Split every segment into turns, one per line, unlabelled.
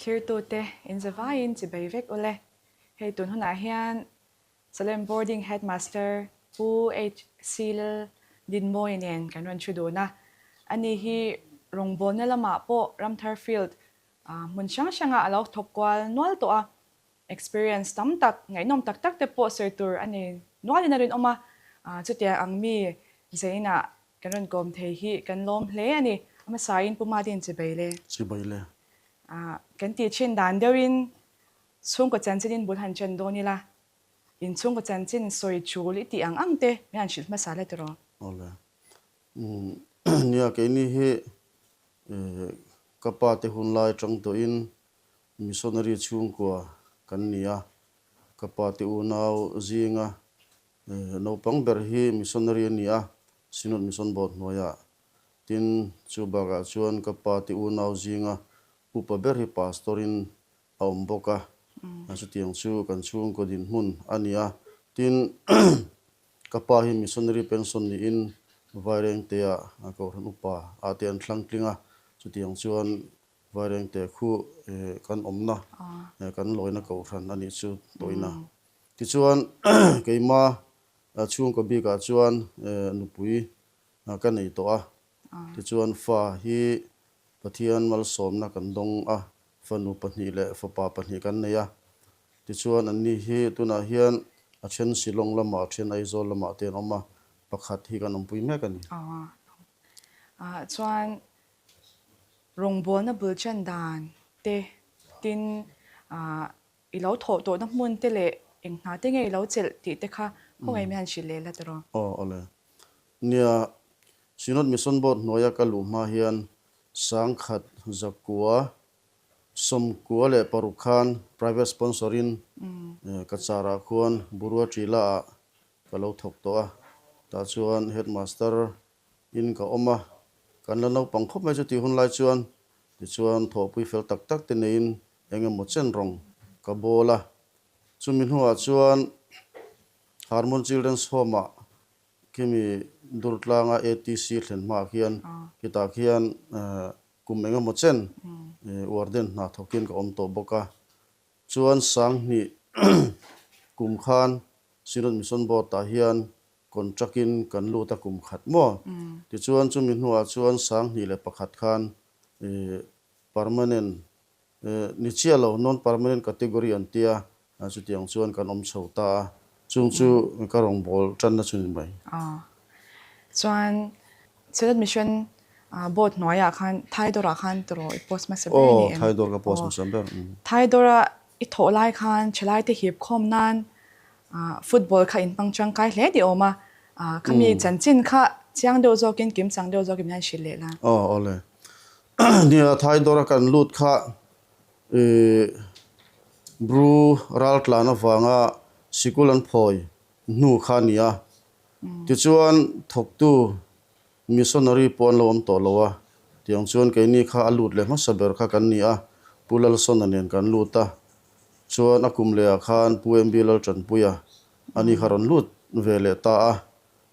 thlirtute in zavaiin chibei vek ule. Hei tun hunah hian Salem Boarding Headmaster Pu HC Laldinmawia nen kan rawn thu dun a. Ani hi rawngbawlna lamah pawh Ramthar Field hmun hrang hrangah a lo thawk kual nual tawh a. Experience tam tak, ngaihnawm tak tak te pawh sawi tur a nei nualin a rinawm a. Chutiang ang mi zeinah kan rawn kawm thei hi kan lawm hle a ni. A hmasain Pu Madin chibei le.
Chibei le.
Kan tih thin dan deuhin chhungkaw chanchin bul han chen dawn ila, in chhungkaw chanchin sawi chul i tih ang ang te min han hrilh hmasa le tiraw?
Awle. Nia, keini hi ka pa te hun lai atang tawhin Missionary chhungkua kan ni a, ka pa te unau zinga naupang ber hi missionary a ni a, Synod Mission Board hnuaiah. Tin, chu bakah chuan ka pa te unau zinga upa ber hi pastor in a awm bawk a, chutiang chu kan chhungkaw dinhmun a ni a. Tin, ka pa hi missionary pension niin Vairengtea Kohhran upa ah te an thlang tling a, chutiang chuan Vairengte khu kan awmna, kan lawina kohhran a nih chu tawina. Tichuan, keima chhungkaw bikah chuan nupui ka nei tawh a. Tichuan, fa hi Pathian malsawmna kan dawng a, fanu pahnih leh fapa pahnih kan nei a. Tichuan, anni hi tunah hian a then Shillong lamah, a then Aizawl lamah te an awm a, pakhat hi kan awmpui mek a ni.
Chuan, Rawngbawlna bul chen dan te, tin i lo thawh tawhna hmun te leh eng hna te nge i lo chelh tih te kha khawngaih mi han hrilh leh la tiraw?
Aw awle. Nia, Synod Mission Board hnuaia ka luh hma hian Sangkhat Zakua 96 khan private sponsor in ka car ah khuan Burua Ṭila ah ka lo thawk tawh a, tah chuan Headmaster In ka awm a, kan la naupang khawp mai chu tih hun lai chuan tichuan thawhpui fel tak tak te neiin eng emaw chen rawng ka bawl a. Chumi hnuah chuan Harmon Children's Home ah khimi Durtlanga ATC thlen hmaah khian khitah khian kum eng emaw chen warden hna thawkin ka awm tawh bawk a. Chuan Sanghnih kum khan Synod Mission Board ah hian Contract in kan lut a kum khat maw? Tichuan chumi hnuah chuan 2001 khan permanent ni chiah lo, non permanent category an tia, chutiang chuan kan awm chho ta a, chung chu ka rawngbâwl ṭanna chu ni mai.
Chuan Synod Mission Board hnuaiah khan Thaidawrah khan tiraw i post hmasa ber a ni em?
Aw, Thaidawr ka post hmasa ber.
Thaidawra i thawh lai khan ṭhalaite hip khawm nan Football kha in hmang tangkai hle tih awm a, khami chanchin kha chiang deuh zawkin kim chang deuh zawkin min han hrilh leh la.
Aw awle. Nia Thaidawra kan lut kha Bru raltlan avanga sikul an phawi hnu kha a ni a. Tichuan thawktu Missionary pawh an lo awm tawh lo a, tiang chuan keini kha a lut leh hmasa ber kha kan ni a, Pu Lalsawna nen kan lut a, chuan a kum lehah khan Pu MB Laltanpuia ani kha rawn lut ve leh ta a,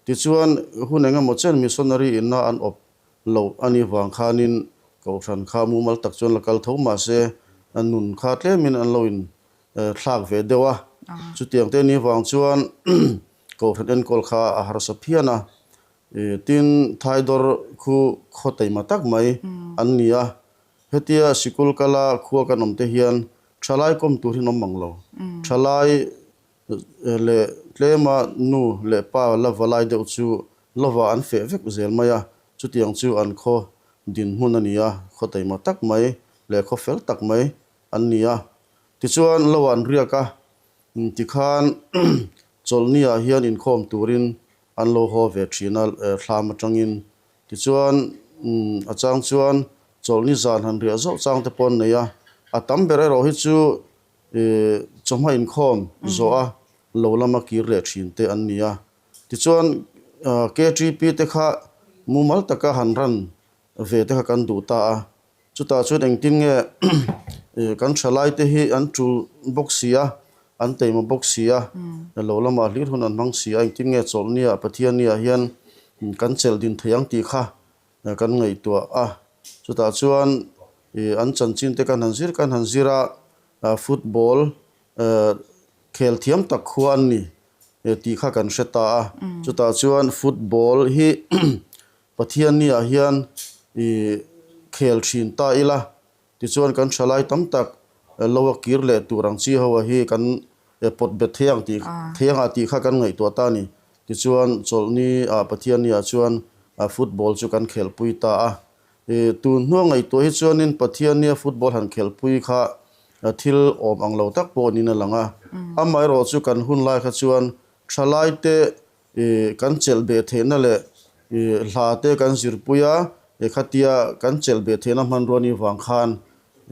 tichuan hun eng emaw chen missionary inna an awp loh a nih vang khanin Kohhran kha mumal tak chuan la kal tho mahse nun kha tlemin an lo in thlak ve deuh a, chutiang te nih vang chuan Kohhran enkawl kha a harsa phian a. Tin, Thaidawr khu khaw taima tak mai an ni a, hetia sikul kala khua kan awm te hian thalai kawm tur hi an awm mang lo. Thalai leh tlema nu leh pa la valai deuh chu lova an feh vek zel mai a, chutiang chu an khaw dinhmun a ni a, khaw taima tak mai leh khaw fel tak mai an ni a. Tichuan, lo an riak a, Tikhan chawlhniah hian inkhawm turin an lo haw ve thin a thlam atangin. Tichuan a chang chuan chawlhni zan han riah zauh chang te pawh an nei a. A tam ber erawh hi chu chawhma inkhawm zawh a lo lama kir leh thin te an ni a. Tichuan KTP te kha mumal taka han ran ve te kha kan duh ta a. Chutah chuan engtin nge kan thalaite hi an tul bawk si a, an teima bawk si a, lo lamah hlir hun an hmang si a, engtin nge chawlhniah Pathianniah hian kan chelh din thei ang tih kha kan ngaihtuah a. Chutah chuan An chanchin te kan han zir kan han zir a, football khel thiam tak khua an ni tih kha kan hre ta a. Chutah chuan football hi Pathianni ah hian khel thin ta ila Tichuan kan thalai tam tak lo a kir leh tur ang chi ho a hi kan pawt bet thei ang tih thei anga tih kha kan ngaihtuah ta a ni. Tichuan chawlhni ah Pathianni ah chuan football chu kan khelhpui ta a. Tun hnua ngaihtuah hi chuanin Pathiannia football han khelhpui kha thil awm ang lo tak pawh niin a lang a. Amaherawh chu kan hun lai kha chuan thalaite I kan chelh beh theihna leh i hla te kan zirpui a, i khatia kan chelh beh theihna hmanrua ni vang khan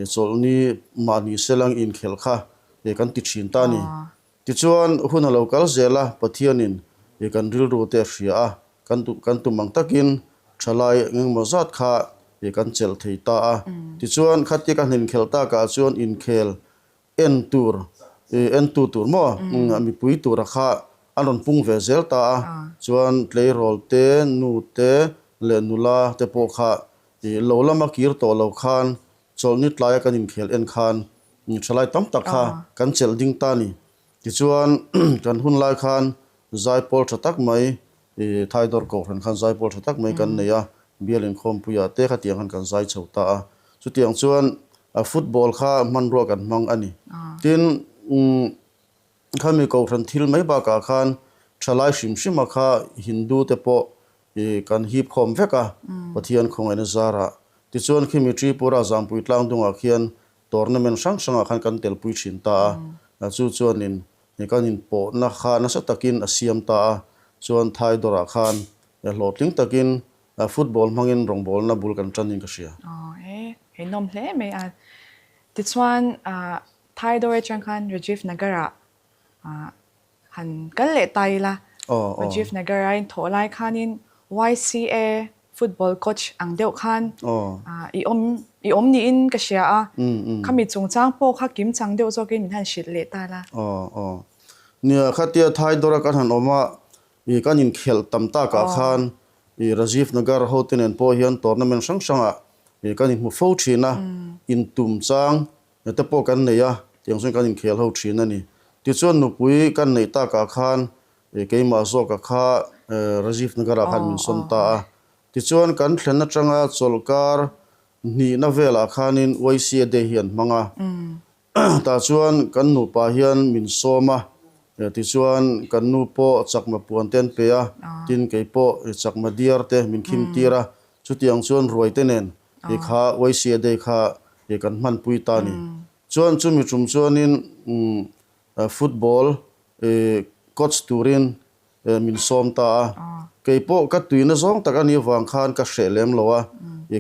i chawlhni mahni selang inkhelh kha i kan ti thin ta a ni. Tichuan hun a lo kal zel a, Pathianin i kan rilru te a hria a, kan kan tum ang takin thalai engemaw zat kha i kan chelh thei ta a. Tichuan khatia kan inkhelh takah chuan inkhel En tur, en tu tur maw? Mipui tura kha an rawn pung ve zel ta a, chuan tleirawl te, nu te leh nula te pawh kha lo lama kir tawh lo khan chawlhni tlaia kan inkhel en khan thalai tam tak kha kan chelh ding ta a ni. Tichuan kan hun lai khan zaipawl tha tak mai I Thaidawr Kohhran khan zaipawl tha tak mai kan nei a, bial inkhawmpuiah te khatiang khan kan zai chho ta a. Chutiang chuan football kha hmanrua kan hmang a ni. Tin, khami Kohhran thil mai bakah khan thalai hrim hrima kha Hindu te pawh kan hip khawm vek a, Pathian khawngaihna zarah. Tichuan khimi Tripura Zampui tlangdungah khian tournament hrang hrangah khan kan telpui thin ta a, chu chuanin He kan inpawhna kha nasa takin a siam ta a, chuan Thai dawrah khan hlawhtling takin football hmangin rawngbawlna bul kan tan in ka hria.
Aw e, hei nawm hle mai a. Tichuan Thai dawr atang khan Rajiv Nagar-ah han kal leh ta ila. Rajiv Nagar-a inthawh lai khanin YCA Football coach ang deuh khan i awm i awm niin ka hria a, khami chungchang pawh kha kim chang deuh zawkin min han hrilh leh ta la.
Aw aw. Nia khatia Thaidawra kan han awm a, i kan inkhelh tam takah khan i Rajiv Nagar hote nen pawh hian tournament hrang hrangah i kan inhmu fo thin a, intum chang te pawh kan nei a, tiang chuan kan inkhel ho thin a ni. Tichuan nupui kan neih takah khan Keimah zawka kha Rajiv Nagar-ah khan min sawn ta a. Tichuan kan thlen atanga chawlhkar hnihna velah khanin YCA Day hi an hmang a. Tah chuan kan nupa hian min sawm a, tichuan kan nu pawh chakma puan te an pe a, tin kei pawh chakma diar te min khim tir a. Chutiang chuan ruai te nen kha YCA Day kha kan hmanpui ta a ni. Chuan chumi tum chuanin Football coach turin min sawm ta a, kei pawh ka tuina zawng tak a nih avang khan ka hreh lem lo a,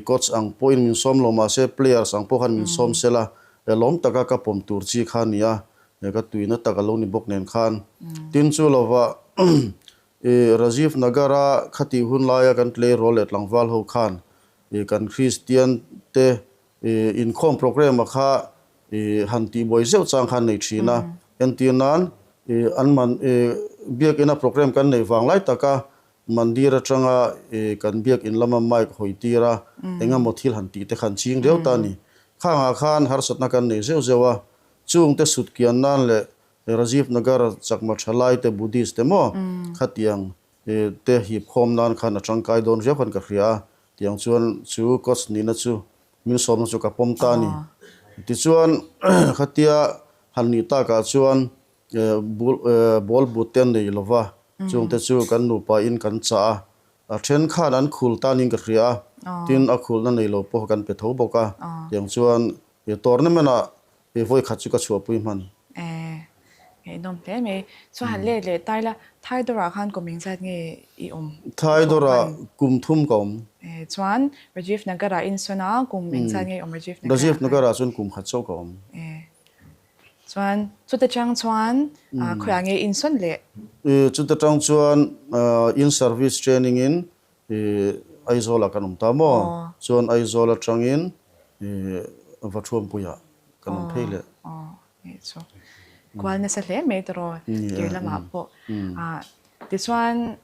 coach ang pawhin min sawm lo mahse players ang pawh khan min sawm sel a, lawm taka ka pawm tur chi kha a ni a, ka tuina tak a lo ni bawk nen khan. Tin chu lova Rajiv Nagar-a khatih hun laia kan tleirawl leh tlangval ho khan kan Kristian te Inkhawm programme-a kha han tihbuai zeuh chang khan nei thin a, entir nan an man biakina programme kan neih vang lai taka mandir atanga kan biakin lama mic hawi tir a, engemaw thil han tih te khan ching riau ta a ni. Khangah khan harsatna kan nei zeuh zeuh a, chungte sut kian nan leh Rajiv Nagar chakma thalai te Buddhist te maw khatiang te hip khawm nan khan a tangkai dawn riau khan ka hria a, tiang chuan chu coach nihna chu min sawmna chu ka pawm ta a ni. Tichuan khatia han nih takah chuan ball but te an nei lo va, chungte chu kan nupa in kan chah a, a then khan an khul ta niin ka hria a, tin a khulna nei lo pawh kan pe tho bawk a, tiang chuan tournament ah vawi khat chu ka chhuahpui hman.
Eh, ngaihnawm hle mai. Chuan han let leh tai la, Thaidawrah khan kum engzat nge i awm?
Thaidawrah kum thum ka awm.
Eh, chuan Rajiv Nagar-ah in sawn a, kum engzat nge i awm Rajiv Nagar-ah?
Rajiv Nagar-ah chuan kum khat chauh ka awm.
Eh, chuan chuta tang chuan khawiah nge in sawn leh?
Eh, chuta tang chuan in service training in Aizawl-ah kan awm ta maw? Chuan Aizawl atangin Vathuampuiah kan awm phei leh.
Aw, nih chu. Kual nasa hle mai tawh tir lamah pawh. Tichuan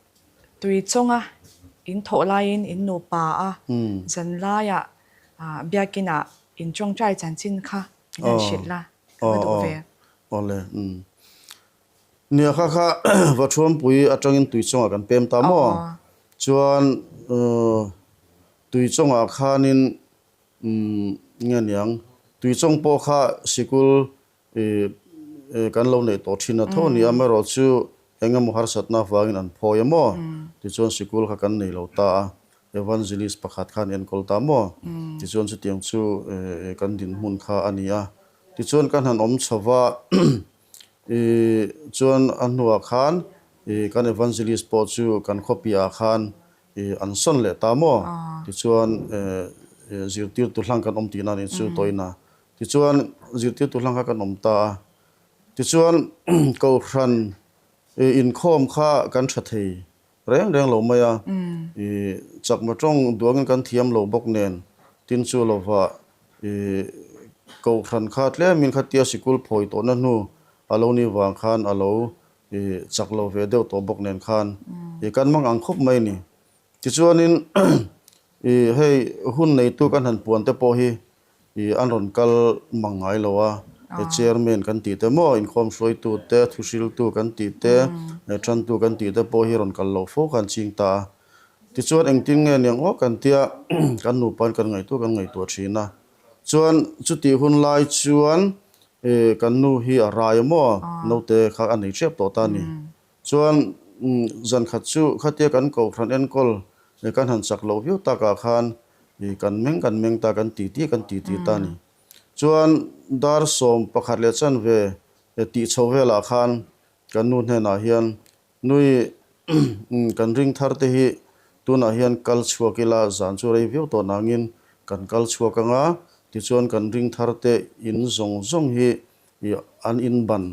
tui chawnga in thawh laiin in nupa a, zanlaiah biakinah. In tawngtai chanchin kha min han hrilh la, ka va duh ve.
Awle, umm. Nia kha kha Vathuampui atangin Tuichawngah kan pem ta maw? Chuan Tuichawngah khanin umm nge niang Tuichawng pawh kha sikul kan lo neih tawh thin a tho a ni a, amaherawh chu eng emaw harsatna avangin an phawi a maw? Tichuan sikul kha kan nei lo ta a, Evangelist pakhat khan enkawl ta maw? Tichuan chutiang chu kan dinhmun kha a ni a. Tichuan kan han awm chho va, chuan a hnuah khan kan Evangelist pawh chu kan khawpiah khan an sawn leh ta maw? Tichuan zirtirtu hlang kan awm tihna a nih chu tawina. Tichuan, zirtirtu hlang kha kan awm ta a. Tichuan, Kohhran inkhawm kha kan tha thei reng reng lo mai a. Chakma tawng duangin kan thiam lo bawk nen, tin chu lova Kohhran kha tlemin khatia sikul phawi tawhna hnu a lo nih vang khan a lo chak lo ve deuh tawh bawk nen khan kan mang ang khawp mai a ni. Tichuanin hei hun neitu kan han puan te pawh hi an rawn kal mang ngai lo a, chairman kan tih te maw, inkhawm hruaitu te, thuhriltu kan tih te, tantu kan tih te pawh hi rawn kal loh fo khan ching ta a. Tichuan engtin nge niang aw kan tia kan nupain kan ngaihtuah kan ngaihtuah thin a. Chuan chutih hun lai chuan kan nu hi a rai a maw, naute kha a nei tep tawh ta a ni. Chuan zan khat chu khatia kan kohhran enkawl kan han chak loh viau takah khan kan meng kan meng ta, kan titi kan titi ta a ni. Chuan dar 11 leh chanve tih chho velah khan kan nu hnenah hian nui kan ring thar te hi tunah hian kal chhuak ila zan chu rei viau tawh nangin kan kal chhuak anga tichuan kan ring thar te in zawng zawng hi an inban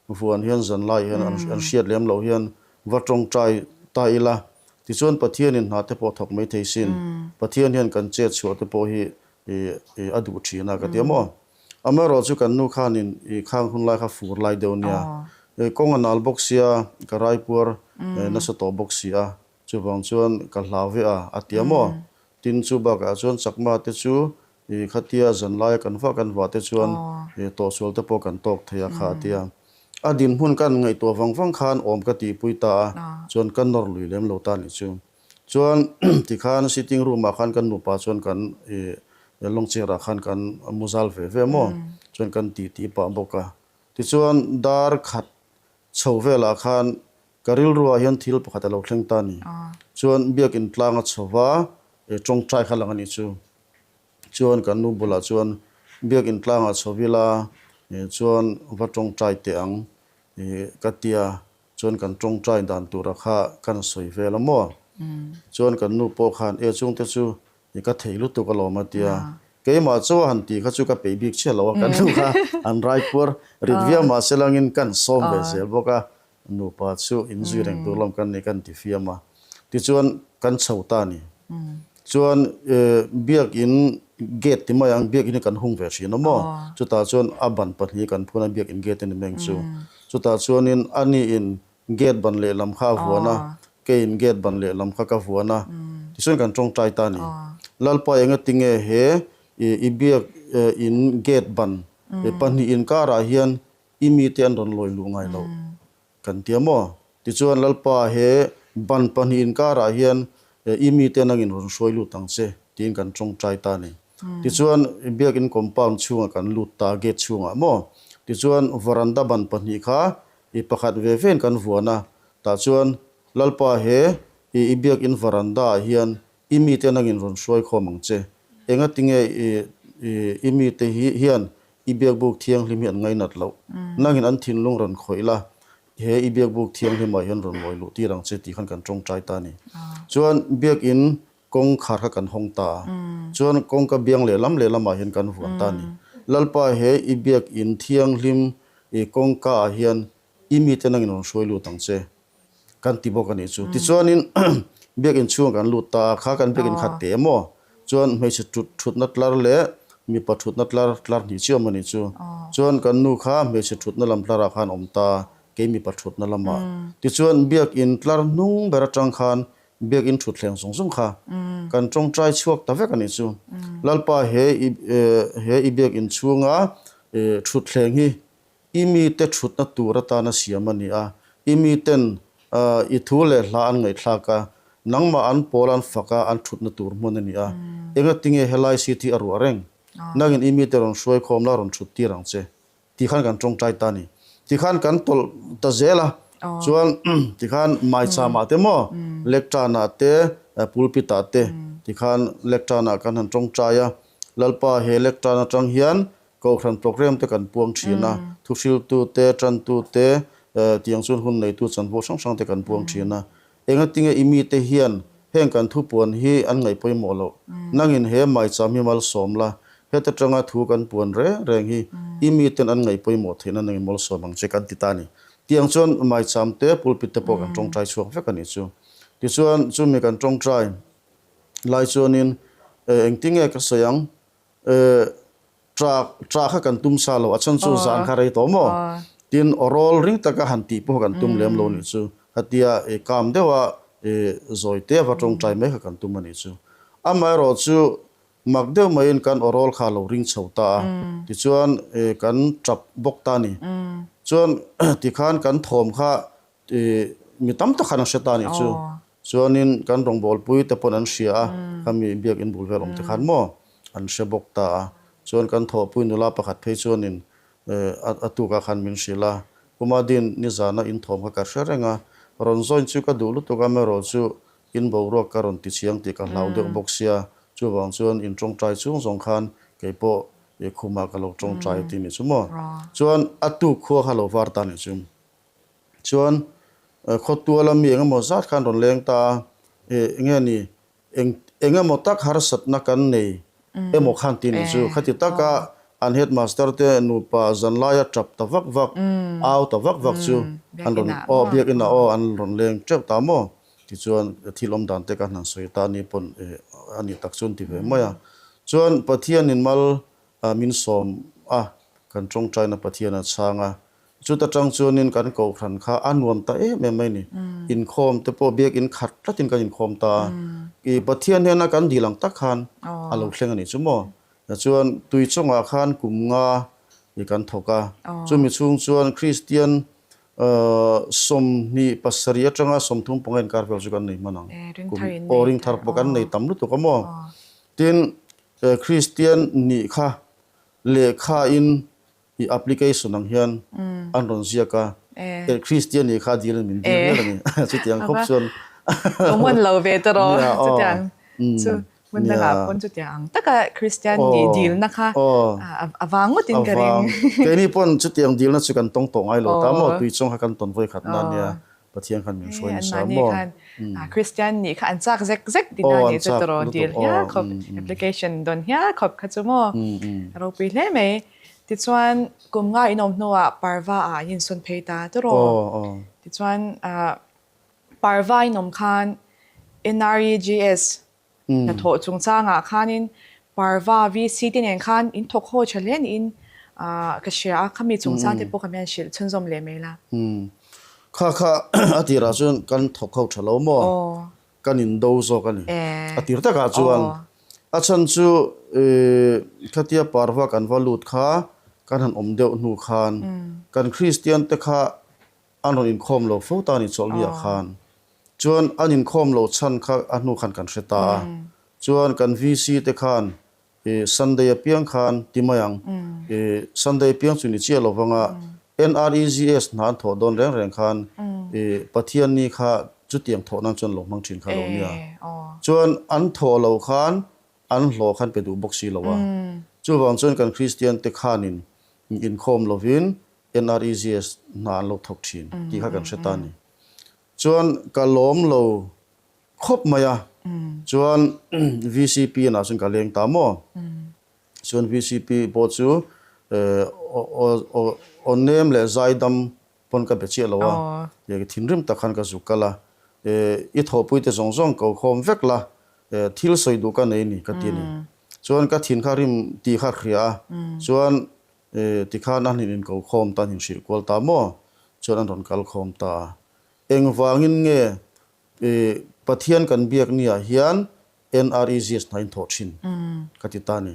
Vuan hian zanlai hian an hriat lem loh hian va tawngtai ta ila, tichuan Pathianin hna te pawh thawk mai thei sin, Pathian hian kan chet chhuah te pawh hi a duh thin a ka ti a maw. Amaherawh chu kan nu khanin i khang hun lai kha fur lai deuh nia, kawng a nal bawk sia, ka raipuar nasa tawh bawk si a, chuvang chuan ka hlau ve a a ti a maw. Tin chu bakah chuan chakma te chu I khatia zanlaia kan vah kan vah te chuan tawhsual te pawh kan tawk thei a kha a tia. A dinhmun kan ngaihtuah vang vang khan awm ka tihpui ta a, chuan ka nawr lui lem lo ta nih chu. Chuan tikhan sitting room ah khan kan nupa chuan kan long chair ah khan kan mu zal ve ve maw, chuan kan titi pah bawk a. Tichuan dar khat chho velah khan ka rilruah hian thil pakhat a lo thleng ta a ni. Chuan biakin tlang a chho va, tawngtai kha lang a nih chu. Chuan kan nu bulah chuan biakin tlangah chho ila chuan va tawngtai teh ang ka tia chuan kan tawngtai dan tura kha kan sawi vel a maw? Chuan kan nu pawh khan e chungte chu ka thei lutuk alawm a tia keimah chaw a han tih kha chu ka peih bik chiah lo a kan nu kha an raipuar rit viau mahse langin kan sawm ve zel bawk a Nupa chu inzui reng tur lam kan ni kan ti fiam a, tichuan kan chho ta a ni. Chuan biakin gate ti mai ang, biakin hi kan hung ve thin a maw? Chutah chuan a ban pahnih kan phun a, biakin gate a ni meng chu. Chutah chuanin a niin gate ban lehlam kha a vuan a, keiin gate ban lehlam kha ka vuan a, tichuan kan tawngtai ta a ni. Lalpa engatinge he i biakin gate ban pahnih inkarah hian I mite an rawn lawi luh ngai loh kan ti a maw? Tichuan Lalpa he ban pahnih inkarah hian i mite nangin rawn hruai lut ang che tiin kan tawngtai ta a ni. Tichuan biakin compound chhungah kan lut ta gate chhungah maw? Tichuan varanda ban pahnih kha i pakhat ve vein kan vuan a, tah chuan Lalpa he i biakin varanda ah hian I mite nangin rawn hruai khawm ang che. Engatinge i mite hian i biakbuk thianghlim hi an ngainat loh? Nangin an thinlung rawn khawih la, he i biakbuk thianghlimah hian rawn ngawi luh tir ang che tih khan kan tawngtai ta a ni. Chuan biakin kawngkhar kha kan hawng ta a, chuan kawngka biang lehlam lehlamah hian kan vuan ta a ni. Lalpa he i biakin thianghlim i kawngkaah hian i mite nangin rawn hruai lut ang che. Kan ti bawk a nih chu. Tichuanin biakin chhungah kan lut ta a, kha kan biakin khat teh emaw? Chuan hmeichhe thutna tlar leh mipa thutna tlar tlar hnih chiah awm a nih chu. Chuan kan nu kha hmeichhe thutna lam tlarah khan awm ta, kei mipa thutna lamah. Tichuan biakin tlar hnung ber atang khan Biakinn thutthleng zawng zawng kha kan tawngtai chhuak ta vek a nih chu. Lalpa he i he i biakinn chhunga thutthleng hi i mite thutna tur atana siam a ni a, i miten i thu leh hla an ngaihthlak a, nangmah an pawl an fak a, an thutna tur hmun a ni a. Engatinge helai seat hi a ruah reng? Nangin i mite rawn hruaikhawm la rawn thut tir ang che. Tikhan kan tawngtai ta a ni. Tikhan kan tawlh ta zel a, chuan tikhan maicham ah te maw, lectern ah te, pulpit ah te tikhan lectern ah kan han tawngtai a. Lalpa he lectern atang hian Kohhran program te kan puang thin a, thuhriltu te, tantu te, tiang chuan hun neitu chanvo hrang hrang te kan puang thin a. Engatinge i mite hian heng kan thupuan hi an ngaih pawimawh loh? Nangin he maicham hi malsawm la, heta tanga thu kan puan reng reng hi i miten an ngaih pawimawh theihna nangin malsawm ang che kan ti ta a ni. Tiang chuan maicham te, pulpit te pawh kan tawngtai chhuak vek a nih chu. Tichuan chumi kan tawngtai lai chuanin engtinge ka sawi ang? Ṭah ṭah kha kan tum sa lo, a chhan chu zan kha rei tawh maw? Tin, aw rawl ring taka han tih pawh kan tum lem lo nih chu. Khatia kam deuha zawi te va tawngtai mai kha kan tum a nih chu. Amaherawh chu mak deuh maiin kan aw rawl kha a lo ring chho ta a, tichuan kan ṭap bawk ta a ni. Chuan tikhan kan thawm kha mi tam tak khan an hre ta a nih chu. Chuanin kan rawngbawlpui te pawn an hria a, khami biakinn bul vel awm te khan maw an hre bawk ta a. Chuan kan thawhpui nula pakhat phei chuanin a tukah khan min hrilh a, Pumadin nizana inthawm kha ka hre reng a, rawn join chu ka duh lutuk a, amaherawh chu in boruak ka rawn ti chiang tih ka hlau deuh bawk sia, chuvang chuan in tawngtai chung zawng khan kei pawh khumah ka lo tawngtai tih ni chu maw. Chuan a tuk khua kha lo var ta ni chu. Chuan khawtuala mi eng emaw zat khan rawn leng ta a, eng nge ni, eng eng emaw tak harsatna kan nei emaw khan ti nih chu. Khati taka an headmaster te nupa zanlaia tap ta vak vak, au ta vak vak chu an rawn aw biakinah aw an rawn leng teuh ta maw? Tichuan thil awm dan te khan han sawi ta a ni pawn a nih tak chuan ti ve mai a. Chuan Pathianin mal min sawm a, kan tawngtaina Pathian a chhang a. Chuta tang chuanin kan kohhran kha a nuam ta em em mai ni. Inkhawm te pawh biakin khat tlatin kan inkhawm ta a. I Pathian hnena kan dil ang tak khan a lo thleng a nih chu maw. Chuan tui chungah khan kum nga i kan thawk a. Chumi chhung chuan Kristian 27 atanga 35 inkar vel chu kan nei hman ang. Kum aw ringthar pawh kan nei tam lutuk a maw. Tin, Kristian nih kha lehkhain i application ang hian an rawn ziak a, Kristian nih kha dil in min dil mial a ni. Chutiang khawp chuan
Common lo ve ta rawh chutiang chu hmun dangah pawn chutiang ang taka Kristian nih dilna kha a vang ngawtin ka ring.
Keini pawn chutiang dilna chu kan tawng tawh ngai lo ta maw, tui chawng kha kan tawn vawi khatna ania. Pathian khan min hruai nasa maw?
An mahni khan Kristian nih kha an chak zek zek tihna a nih chu tawrh dil hial khawp, application dawn hial khawp kha chu maw? A ropui hle mai. Tichuan kum nga inawm hnuah Parva ah an insawn phei ta tawrh. Tichuan Parva inawm khan NREGS Hnathawh chungchangah khanin Parva VC te nen khan in thawk haw tha hle niin ka hria a, khami chungchang te pawh kha mian hrilh chhunzawm leh mai la.
Kha kha a tirah chuan kan thawk ho tha lo maw? Kan in do zawk a ni. A tir takah chuan a chhan chu khatia Parva kan va lut kha kan han awm deuh hnu khan kan Kristian te kha An rawn inkhawm lo fo ta a ni chawlhniah khan. Chuan an inkhawm lo chhan kha a hnu khan kan hre ta a. Chuan kan VC te khan i Sunday apiang khan ti mai ang, i Sunday apiang chu ni chiah lo vanga NREGS hna an thawh dawn reng reng khan i Pathianni kha chutiang thawh nan chuan lo hmang thin kha lo nia. Chuan an thawh lo khan an hlawh khan pe duh bawk si lo a. Chuvang chuan kan Kristian te khanin inkhawm lovin NREGS hna an lo thawk thin tih kha kan hre ta a ni. Chuan ka lawm lo khawp mai a, chuan VCP ah chuan ka leng ta maw? Chuan VCP pawh chu aw nem leh zaidam pawn ka be chiah lo a, thinrim tak khan ka zuk kal a, i thawhpui te zawng zawng ko khawm vek la, thil sawi duh ka nei ni ka ti a ni. Chuan ka thin kha rim tih kha hria a, chuan E, tikhan an in inko khawm ta, an inhrilh kual ta maw? Chuan an rawn kal khawm ta a. Engvangin nge e, Pathian kan biak ni ah hian NREGS hna in thawh thin ka ti ta a ni.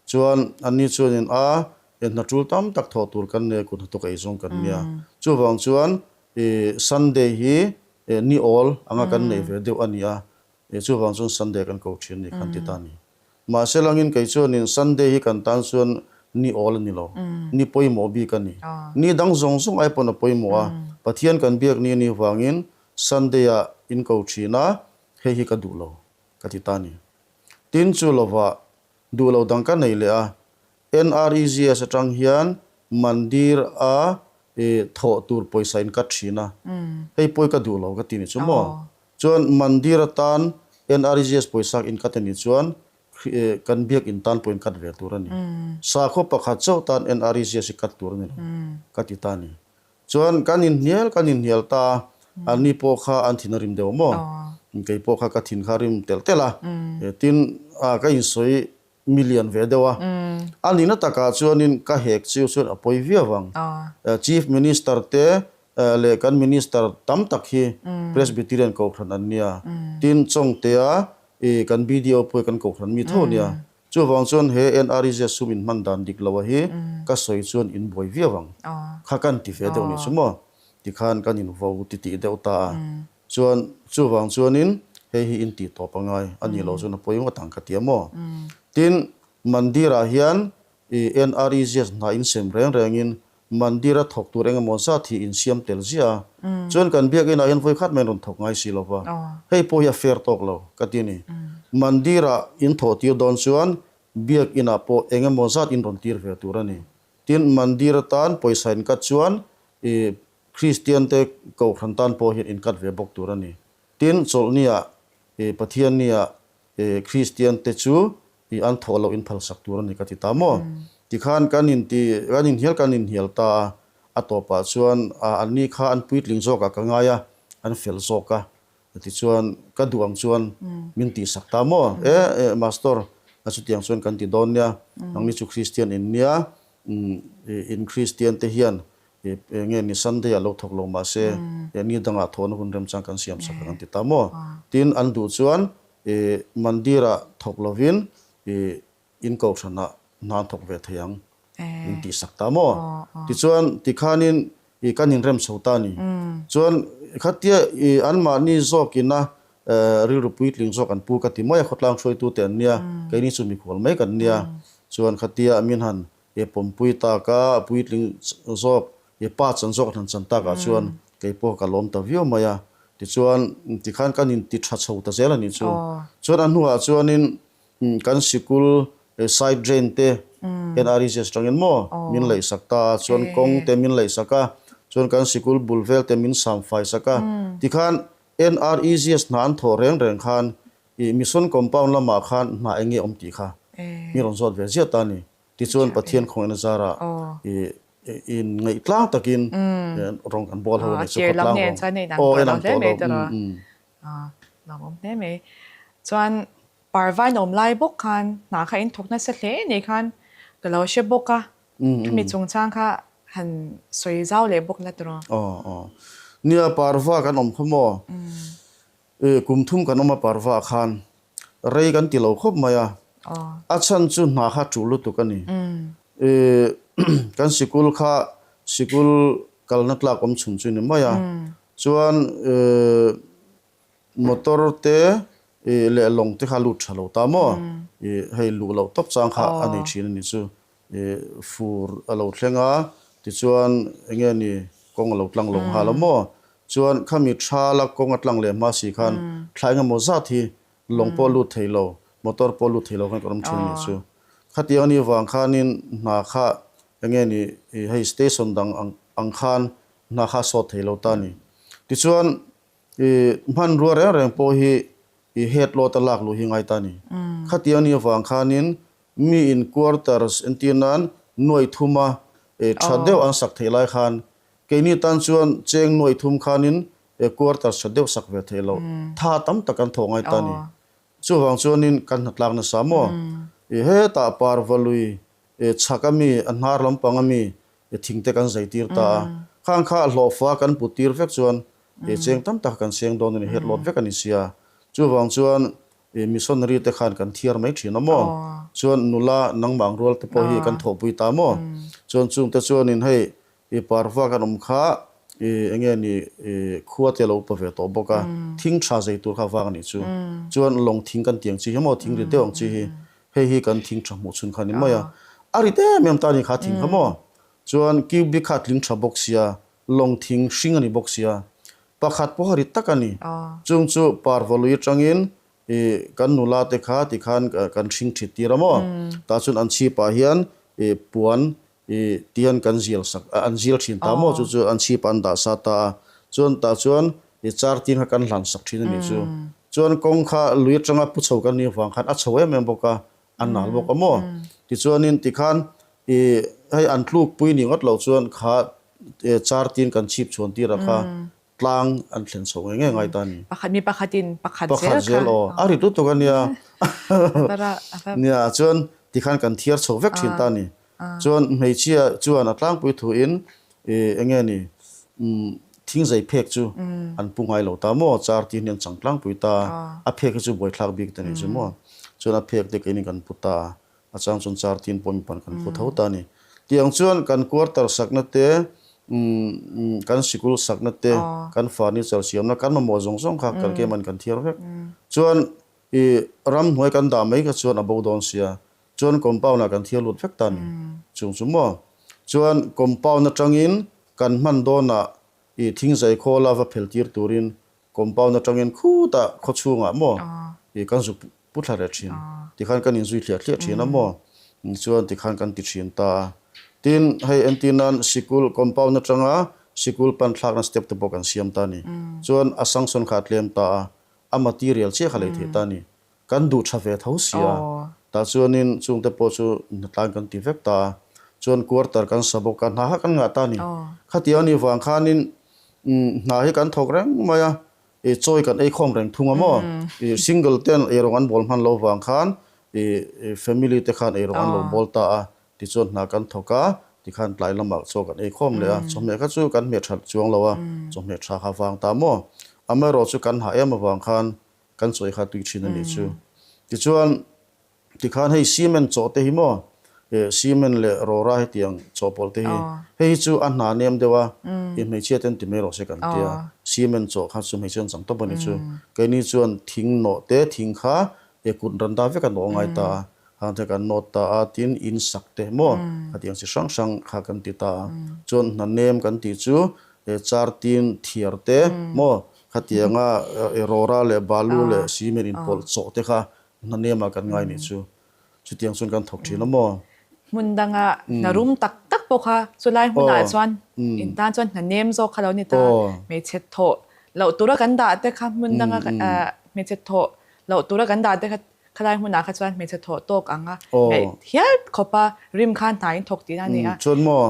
Chuan anni chuanin a hna tul tam tak thawh tur kan nei a, kut hnathawk ei zawng kan nia. Chuvang chuan Sunday hi ni awl anga kan neih ve deuh a ni a, chuvang chuan Sunday kan ko thin a ni kan ti ta a ni. Mahse langin kei chuanin Sunday hi kan tan chuan ni awl a ni lo, ni pawimawh bik a ni. Ni dang zawng zawng ai pawn a pawimawh a, Pathian kan biak ni a nih vangin Sunday-ah in ko thin a, hei hi ka duh lo ka ti ta a ni. Tin chu lovah duh lo dang ka nei leh a, NREGS atang hian mandir a thawh tur pawisa in cut thin a, hei pawi ka duh lo ka ti ni chu maw? Chuan mandir atan NREGS pawisa in cut a nih chuan kan biak in tan pawh in cut ve tur a ni. Sakhaw pakhat chauh tan NREGS hi cut tur a ni lo ka ti ta a ni. Chuan kan inhnial kan inhnial ta a, anni pawh kha an thin a rim deuh maw? Kei pawh kha ka thin kha a rim telh telh a, tin ka insawi milian ve deuh a. A nihna takah chuanin ka hek chiu chuan a pawi viau ang. Chief Minister te leh kan Minister tam tak hi Presbyterian Kohhran an nia. Tin Chawngtea kan BDO pawh hi kan Kohhran mi tho a nia. Chuvang chuan he NREZ sum in hman dan dik lo a hi ka sawi chuan in buai viau ang. Kha kan ti ve deuh ni chu maw? Tikhan kan in vo ti tih deuh ta a. Chuan chuvang chuanin hei hi in tih tawp a ngai a nih loh chuan a pawi ngawt ang ka ti a maw? Tin, Mandir ah hian i NREZ hna in sem reng rengin Mandir a thawk tur eng emaw zat hi in siam tel ziah a, chuan kan biakinn ah hian vawi khat mai an rawn thawk ngai si lo va, hei pawh hi a fair tawk lo ka ti a ni. Mandir ah in thawh tir dawn chuan biakinn ah pawh eng emaw zat in rawn tir ve tur a ni. Tin, Mandir atan pawisa in cut chuan i Kristian te Kohhran tan pawh hian in cut ve bawk tur a ni. Tin, Chawlhni ah i Pathianni ah i Kristian te chu I an thawh loh in phalsak tur a ni ka ti ta maw? Tikhan kan inti, kan inhnial kan inhnial ta a, a tawpah chuan anni kha an puitling zawkah ka ngai a, an fel zawk a, tichuan ka duh ang chuan min tihsak ta maw? E, e, Mastor, chutiang chuan kan ti dawn nia, nangni chu Kristian in nia, in Kristian te hian enge ni Sunday ah lo thawk lo mahse, ni dangah thawhna hun remchang kan siamsak ang an ti ta maw? Tin, an duh chuan I mandir-ah thawk lovin i in kohhranah hna an thawk ve thei ang in tihsak ta maw? Tichuan tikhanin i kan inrem chho ta a ni. Chuan khatia i anmahni zawkina rilru puitling zawk an pu ka ti mai a, khawtlang hruaitute an nia, keini chu mikhual mai kan nia. Chuan khatia min han i pawmpui tak a, puitling zawk i pa chan zawk an han chan takah chuan kei pawh ka lawm ta viau mai a. Tichuan tikhan kan inti tha chho ta zel a nih chu. Chuan a hnuah chuanin kan sikul side drain te NREGS atangin maw min laihsak ta a, chuan kawng te min laihsak a, chuan kan sikul bul vel te min samfai sak a. Tikhan NREGS hna an thawh reng reng khan i mission compound lamah khan hna eng nge awm tih kha mi rawn zawt ve ziah ta a ni. Tichuan Pathian khawngaihna zarah i in ngaih tlang takin rawng kan bawl ho a ni chu khawtlang rawng aw en ang tawh lo umm.
Lawmawm hle mai. Chuan parvain awm lai bawk khan hna kha in thawk nasa hle ni khan ka lo hre bawk a, khami chungchang kha han sawi zau leh bawk la tawh.
Aw aw. Nia parva kan awm kha maw? Kum thum kan awm a parva khan rei kan ti lo khawp mai a, a chhan chu hna kha tul lutuk a ni. Kan sikul kha sikul kalna tlak awm chhun chu ni mai a, chuan motor te leh lawng te kha lut tha lo ta maw, hei luh loh tawp chang kha a nei thin a ni chu. Fur a lo thleng a, tichuan eng nge ni kawng a lo tlang lo nghal a maw? Chuan khami thala kawng a tlang leh hma si khan thla eng emaw zat hi lawng pawh lut thei lo, motor pawh lut thei lo khan kan awm thin a nih chu. Khatiang a nih vang khanin hna kha eng nge ni hei station dang ang khan hna kha a sawt thei lo ta a ni. Tichuan I hmanrua reng reng pawh hi i head load a lak luh hi ngai ta a ni. Khatiang a nih avang khanin mi in quarters entir nan nuaih thuma tha deuh an sak theih lai khan keini tan chuan cheng nuaih thum khanin quarters tha deuh sak ve theih loh tha tam tak an thawh ngai ta a ni. Chuvang chuanin kan hnatlak nasa maw? I hetah parvalui chhak a mi, a hnar lampang a mi thing te kan zai tir ta a. Khang kha hlawhfa kan put tir vek chuan cheng tam tak kan seng dawn a ni, head load vek a ni sia. Chuvang chuan i missionary te khan kan thiar mai thin a maw? Chuan nula nangmah ang rual te pawh hi kan thawhpui ta maw? Chuan chungte chuanin hei i parva kan awm kha i enge ni i khua te a lo upa ve tawh bawk a, thing tha zei tur kha vang a nih chu. Chuan lawng thing kan ti ang chi hi maw, thing rit deuh ang chi hi, hei hi kan thing tha hmuh chhun kha a ni mai a. A rit em em ta a ni kha thing kha maw? Chuan cubic kha a tling tha bawk sia, lawng thing hring a ni bawk sia, Pakhat pawh a rit tak a ni. Chung chu parva lui atangin i kan nula te kha tikhan kan hring thit tir a maw? Tah chuan an chhipah hian i puan i tihian kan zial sak an zial thin ta maw? Chu chu an chhipah an dah sa ta a. Chuan tah chuan i char tin kha kan hlan sak thin a nih chu. Chuan kawng kha lui atanga pu chho kan nih avang khan a chho em em bawk a, a nal bawk a maw? Tichuanin tikhan i hei an tlukpui ni ngawt loh chuan kha char tin kan chhip chhuan tirah kha tlang an thlen chho ngei ngei ngai ta a ni.
Pakhat mi pakhatin pakhat zel kha.
Pakhat zel aw, a rit lutuk a nia. Nia chuan tikhan kan thiar chho vek thin ta a ni. Chuan hmeichhia chuan a tlangpui thuin i eng nge ni thingzei phek chu an pu ngai lo ta maw, char tin hi an chang tlangpui ta a, a phek hi chu buaithlak bik ta ni chu maw. Chuan a phek te keini kan pu ta a. A chang chuan char tin pawh mipan kan phu tho ta a ni. Tiang chuan kan quarter sakna te, kan sikul sakna te, kan furniture siamna, kan mamawh zawng zawng kha kan keimahni kan thiar vek. Chuan i ramhnuai kan dah mai kha chuan a bo dawn sia, chuan compound ah kan thiar lut vek ta a ni. Chung chu maw? Chuan compound atangin kan hman dawnah i thingzai khawla va phel tir turin Compound atangin khutah khaw chhungah maw i kan zuk pu thla reh thin. Tikhan kan inzui thliah thliah thin a maw? Chuan tikhan kan ti thin ta a. Tin, hei entir nan sikul compound atanga sikul pan thlakna step te pawh kan siam ta a ni. Chuan a sanction kha a tlem ta a, a material chiah kha lei theih ta a ni. Kan duh tha ve tho sia. Tah chuanin chungte pawh chu hnatlang kan ti vek ta a. Chuan quarter kan sa bawk a, hna kha kan ngah ta a ni. Khatiang a nih vang khanin hna hi kan thawk reng mai a, i chawi kan ei khawm reng thung a maw? I single ten eirawng an bawl hman lo vang khan i family te khan eirawng an lo bawl ta a, tichuan hna kan thawk a, tikhan tlai lamah chaw kan ei khawm leh a, chawhmeh kha chu kan hmeh that chuang lo a, chawhmeh tha kha vang ta maw? Amaherawh chu kan hah em avang khan kan chawi kha tui thin a nih chu. Tichuan Tikhan hei cement chaw te hi maw, eh cement leh rawra hetiang chawhpawlh te hi, hei hi chu a hna nem deuh a, i hmeichhia ten ti mai rawh se kan tia, cement chaw kha chu hmeichhia an chang tawp a ni chu. Keini chuan thing nawh te, thing kha eh kut ran ta vek a nawh ngai ta a, khang te kan nawt ta a, tin in sak te maw khatiang chi hrang hrang kha kan ti ta a. Chuan hna nem kan tih chu eh char tin thiar te maw khatianga eh rawra leh balu leh cement inpawlh chawh te kha Hna nemah kan ngai nih chu. Chutiang chuan kan thawk thin a maw?
Hmun danga hna rum tak tak pawh kha chulai hmunah chuan in tan chuan hna nem zawk kha lo ni ta. Hmeichhe thawh loh tura kan dah te kha hmun danga hmeichhe thawh loh tura kan dah te kha khalai hmunah kha chuan hmeichhe thawh tawk ang a ngaih hial khawp a rim khan hna in thawk tihna a ni a.
Chuan maw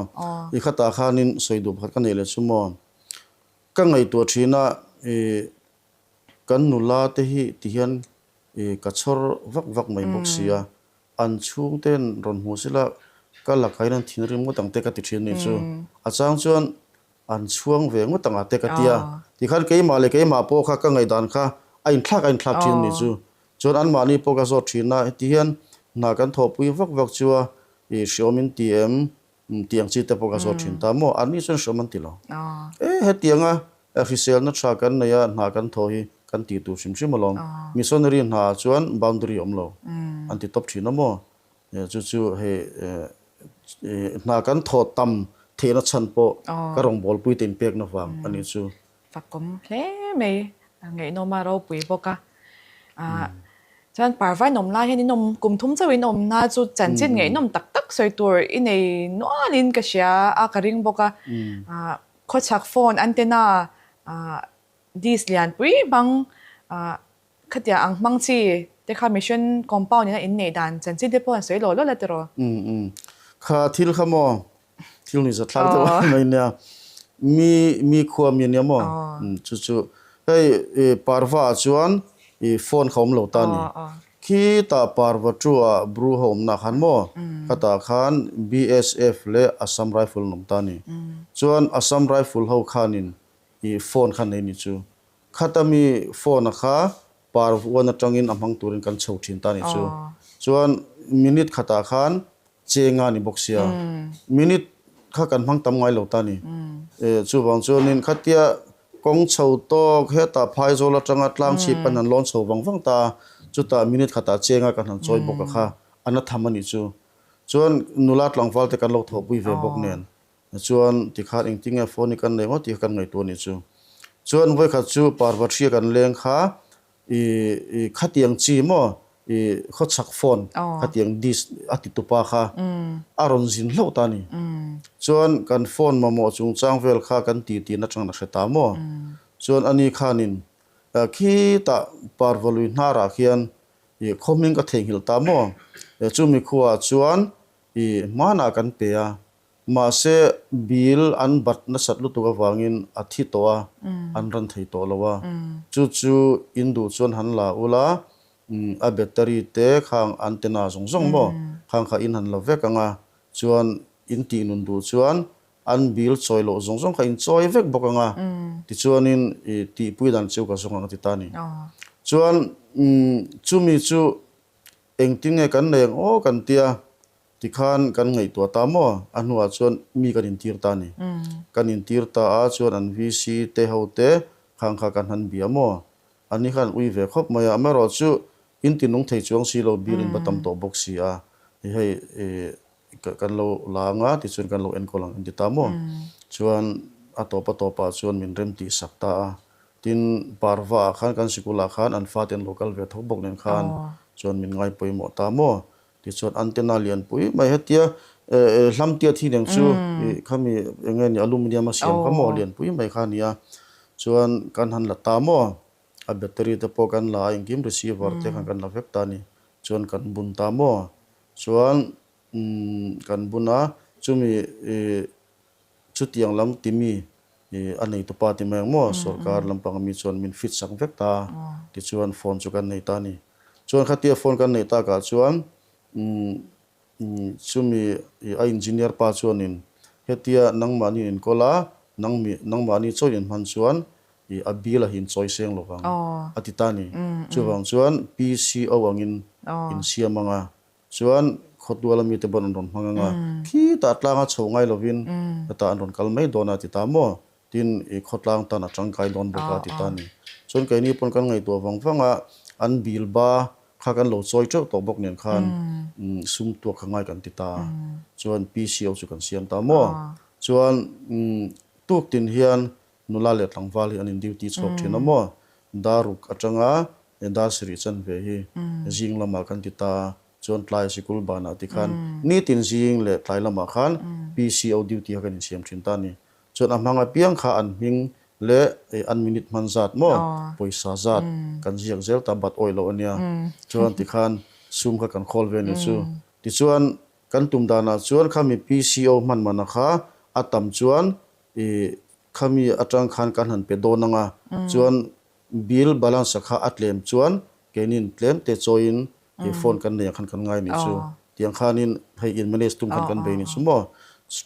i khatah khanin sawi duh pakhat ka neih leh chu maw ka ngaihtuah thin a i Kan nula te hi ti hian ka chhawr vak vak mai bawk si a, an chhungten rawn hmu sela ka lakah hian an thinrim ngawt ang te ka ti thin anih chu. A chang chuan an chhuang ve ngawt ang a te ka ti a, tikhan keimah leh keimah pawh kha ka ngaihdan kha a inthlak a inthlak thin anih chu. Chuan anmahni pawh ka zawt thin a, heti hian hna kan thawhpui vak vak chu a, i hriawm in ti em? Tiang chi te pawh ka zawt thin ta maw? Anni chuan hriawm an ti lo. E, hetianga hriselna tha kan nei a, hna kan thaw hi kan tih tur hrim hrim alawm. Missionary hna ah chuan boundary awm lo an ti tawp thin a maw? Chu chu hei hna kan thaw tam theihna chhan pawh ka rawngbawlpui te inpekna vang a nih chu.
Fakawm hle mai, ngaihnawm a ropui bawk a. Chuan Parva in awm lai hian in awm kum thum chauh in awm na chu chanchin ngaihnawm tak tak sawi tur i nei nualin ka hria a, ka ring bawk a. Khawchhak phone antenna dish lianpui hmang Khatia ang hmang chi te kha mission compound ina in neih dan chanchin te pawh an sawi law law la tiraw?
Umm umm. Kha thil kha maw thil ni zathlak deuh a mai nia. Mi mi khua mi ania maw? Umm chu chu hei i parva ah chuan i phone kha awm lo ta ni. Khitah parva chu ah bru ho awmna khan maw khatah khan BSF leh Assam Rifle an awm ta ni. Chuan Assam Rifle ho khanin i phone kha nei ni chu. Khata mi phone a kha Parvuan atangin a hmang turin kan chho thin ta a nih chu. Chuan minute khatah khan cheng a ni bawk sia, minute kha kan hmang tam ngai lo ta a ni. Chuvang chuanin khatia kawng chho tawk hetah phaizawl atanga tlang chhip kan han lawn chho vang vang ta a, chutah minute khatah cheng a kan han chawi bawk a kha a na tham a nih chu. Chuan nula tlangval te kan lo thawhpui ve bawk nen chuan tikhan engtin nge phone hi kan nei ngawt tih kha kan ngaihtuah a nih chu. Chuan vawikhat chu Parvathria kan leng kha i i khatiang chi maw i khawchhak phone khatiang dish a ti tupa kha a rawn zin hlauh ta a ni. Chuan kan phone mamawh chungchang vel kha kan ti tih nachang a hre ta maw. Chuan ani khanin khitah Parvalui hnarah khian i khaw hming ka theihnghilh ta maw. Chumi khuaah chuan i hmanah kan pe a, Mahse, bill an bat nasat lutuk avangin a thi tawh a, an ran thei tawh lo a. Chu chu in duh chuan han la ula, a battery te khang antenna zawng zawng maw khang kha in han la vek ang a, chuan in tih nun duh chuan an bill chawi loh zawng zawng kha in chawi vek bawk ang a, tichuanin i tihpui dan chu ka zawng ang a ti ta a ni. Chuan chumi chu engtin nge kan nei ang aw kan tia, Tikhan kan ngaihtuah ta maw? A hnuah chuan mi kan intir ta a ni. Kan intir ta a, chuan an VC te ho te khang kha kan han bia maw? Ani khan ui ve khawp mai a, amaherawh chu in ti nung thei chuang si lo, bill in va tam tawh bawk si a, hei kan lo la ang a, tichuan kan lo enkawl ang an ti ta maw? Chuan a tawp a tawpah chuan min rem tih sak ta a, tin Parva ah khan kan sikulah khan an fate an lo kal ve tho bawk nen khan chuan min ngaipawimawh ta maw? Tichuan antenna lianpui mai hetia hlam tiat hi neng chu khami eng nge ni aluminium a siam kha maw lianpui mai kha a ni a, chuan kan han la ta maw a battery te pawh kan la a engkim receiver te khan kan la vek ta a ni, chuan kan bun ta maw chuan kan bun a chumi chutiang lam timi a neitupa ti mai ang maw sorkar lampang ami chuan min fit sak vek ta a tichuan phone chu kan nei ta a ni. Chuan khatia phone kan neih takah chuan chumi a engineer pa chuanin hetia nangmahni inkawl a, nangmi nangmahni chawi in hman chuan i a bill a hi in chawi seng lovang a ti ta a ni. Chuvang chuan PCO angin in siam ang a, chuan khawtuala mite pawn an rawn hmang ang a, khitah tlanga chho ngai lovin hetah an rawn kal mai dawn a ti ta maw? Tin, i khawtlang tan a tangkai dawn bawk a ti ta a ni. Chuan keini pawn kan ngaihtuah vang vang a, an bil ba kha kan lo chawi teuh tawh bawk nen khan sum tuak kha ngai kan ti ta a. Chuan PCO chu kan siam ta maw? Chuan tuk tin hian nula leh tlangval hi an in duty chhuak thin a maw? Daruk atanga dar sarih chanve hi zing lamah kan ti ta a. Chuan tlai sikul banah tikhan nitin zing leh tlai lamah khan PCO duty kha kan insiam thin ta a ni. Chuan a hmang apiang kha an hming leh an minute hman zat maw pawisa zat kan ziak zel ta bat awih loh a nia. Chuan tikhan sum kha kan khawl ve a ni chu. Tichuan kan tum danah chuan khami PCO hman mana kha a tam chuan i khami atang khan kan han pe dawn ang a, chuan bill balance kha a tlem chuan keinin tlem te chawiin He phone kan nei ah khan kan ngai nih chu. Tiang khanin hei in manage tum khan kan bei nih chu maw.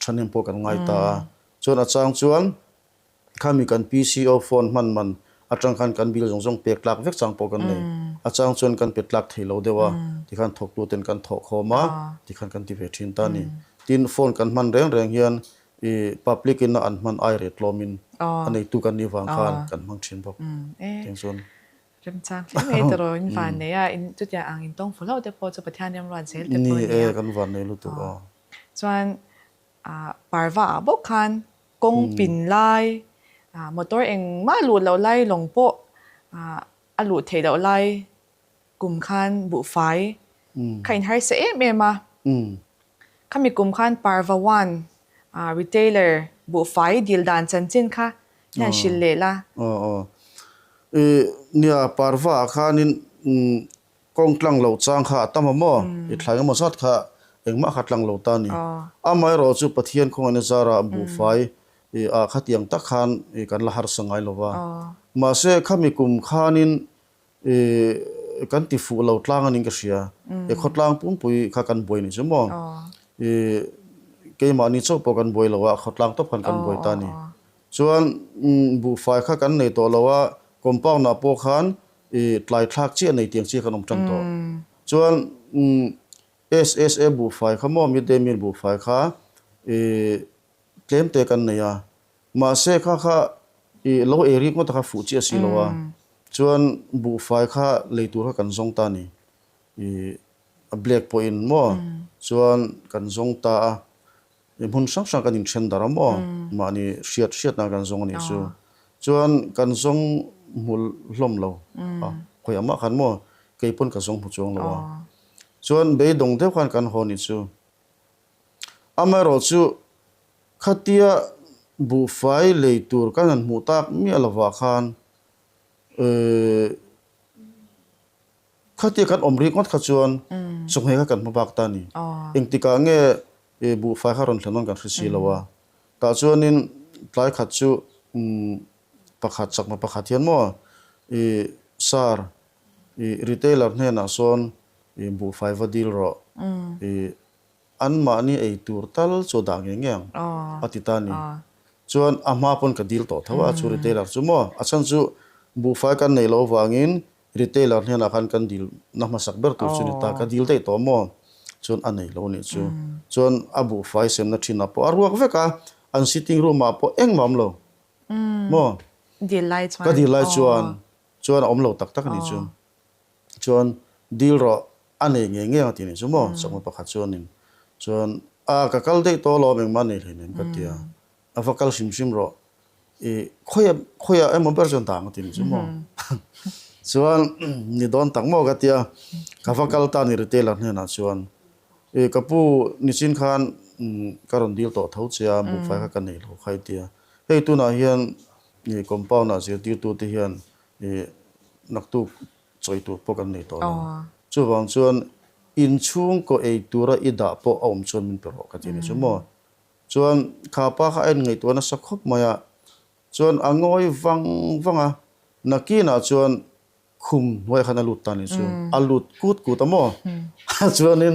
Thahnem pawh kan ngai ta a. Chuan a chang chuan khami kan PCO phone hman man atang khan kan bill zawng zawng pek tlak vek chang pawh kan nei. A chang chuan kan pe tlak thei lo deuh a. Tikhan thawktu ten kan thawh khawm a, tikhan kan ti ve thin ta a ni. Tin phone kan hman reng reng hian i public in a an hman ai reh tlawmin a neitu kan nih vang khan kan hmang thin bawk. Tiang chuan.
Remchang hle mai ta rawh in van nei a, in chutiang ang in tawng fu hlauh te pawh chu Pathian remruat zel te pawh a
nia. Ni e, kan van nei lutuk aw.
Chuan parva ah bawk khan kawng pin lai, motor engmah luh loh lai lawng pawh a luh theih loh lai kum khan buhfai kha in harsa em em a. Khami kum khan parva one retailer buhfai dil dan chanchin kha hian hrilh leh la.
Aw aw. I nia parva ah khanin kawng tlang lo chang kha a tam a maw? I thlai emaw zat kha engmah kha tlang lo ta a ni. Amaherawh chu Pathian khawngaihna zarah buhfai ah khatiang tak khan kan la harsa ngai lo va. Mahse khami kum khanin I kan ti fuh lo tlang aning ka hria. I khawtlang pumpui kha kan buai ni chu maw? I keimahni chauh pawh kan buai lo a, khawtlang tawp khan kan buai ta a ni. Chuan buhfai kha kan nei tawh lo a, compound ah pawh khan I tlai thlak chiah nei tiang chiah khan awm tan tawh. Chuan SSA buhfai kha maw midday meal buhfai kha i tlem te kan nei a, mahse kha kha i lo ei rik ngawt a kha fuh chiah si lo a, chuan buhfai kha lei tur kha kan zawng ta a ni. I a black pawhin maw chuan kan zawng ta a. I hmun hrang hrang kan inthen darh a maw? Mahni hriat hriatna kan zawng a nih chu. Chuan kan zawng hmu hlawm lo a, khawiah mah khan maw kei pawn ka zawng hmu chuang lo a. Chuan beidawng deuh khan kan haw nih chu. Amaherawh chu khatia buhfai lei tur kan han hmuh tak miah lovah khan Khatia kan awm rik ngawt kha chuan chawhmeh kha kan hma bak ta a ni. Engtikah nge buhfai kha rawn thlen dawn kan hre si lo a. Tah chuanin tlai khat chu pakhat chakma pakhat hian maw i sir i retailer hnenah sawn i buhfai va dil rawh i Anmahni ei tur tal chu a dah ngei ngei ang, a ti ta a ni. Chuan a hma pawn ka dil tawh tho a, chu retailer chu maw? A chhan chu buhfai kan neih loh avangin retailer hnenah khan kan dil na hmasak ber tur chu ni ta, ka dil daih tawh maw? Chuan a nei lo nih chu. Chuan a buhfai semna thinah pawh a ruak vek a, an sitting room ah pawh engmah a awm lo maw? Ka dil lai chuan, chuan a awm lo tak tak a nih chu. Chuan dil rawh a nei ngei ngei ang a ti nih chu maw? Chakma pakhat chuanin chuan a ka kal daih tawh alawm engmah nei hleinem ka ti a, a va kal hrim hrim rawh i khawiah khawiah emaw ber chuan dah ang a ti nih chu maw? Chuan ni dawn tak maw ka ti a, ka va kal ta ni retailer hnenah chuan i ka pu nichin khan ka rawn dil tawh tho che a buhfai kha ka nei lo kha i ti a, hei tunah hian i compound ah zirtirtute hian I naktuk chawi tur pawh kan nei tawh lo. Chuvang chuan inchhungkaw ei tura i dah pawh a awm chuan min pe rawh ka ti a ni chu maw. Chuan kha pa kha a inngaihtuah nasa khawp mai a, chuan a ngawi vang vang a, nakinah chuan khum hnuaiah khan a lut ta a ni chu. A lut kut kut a maw? Chuanin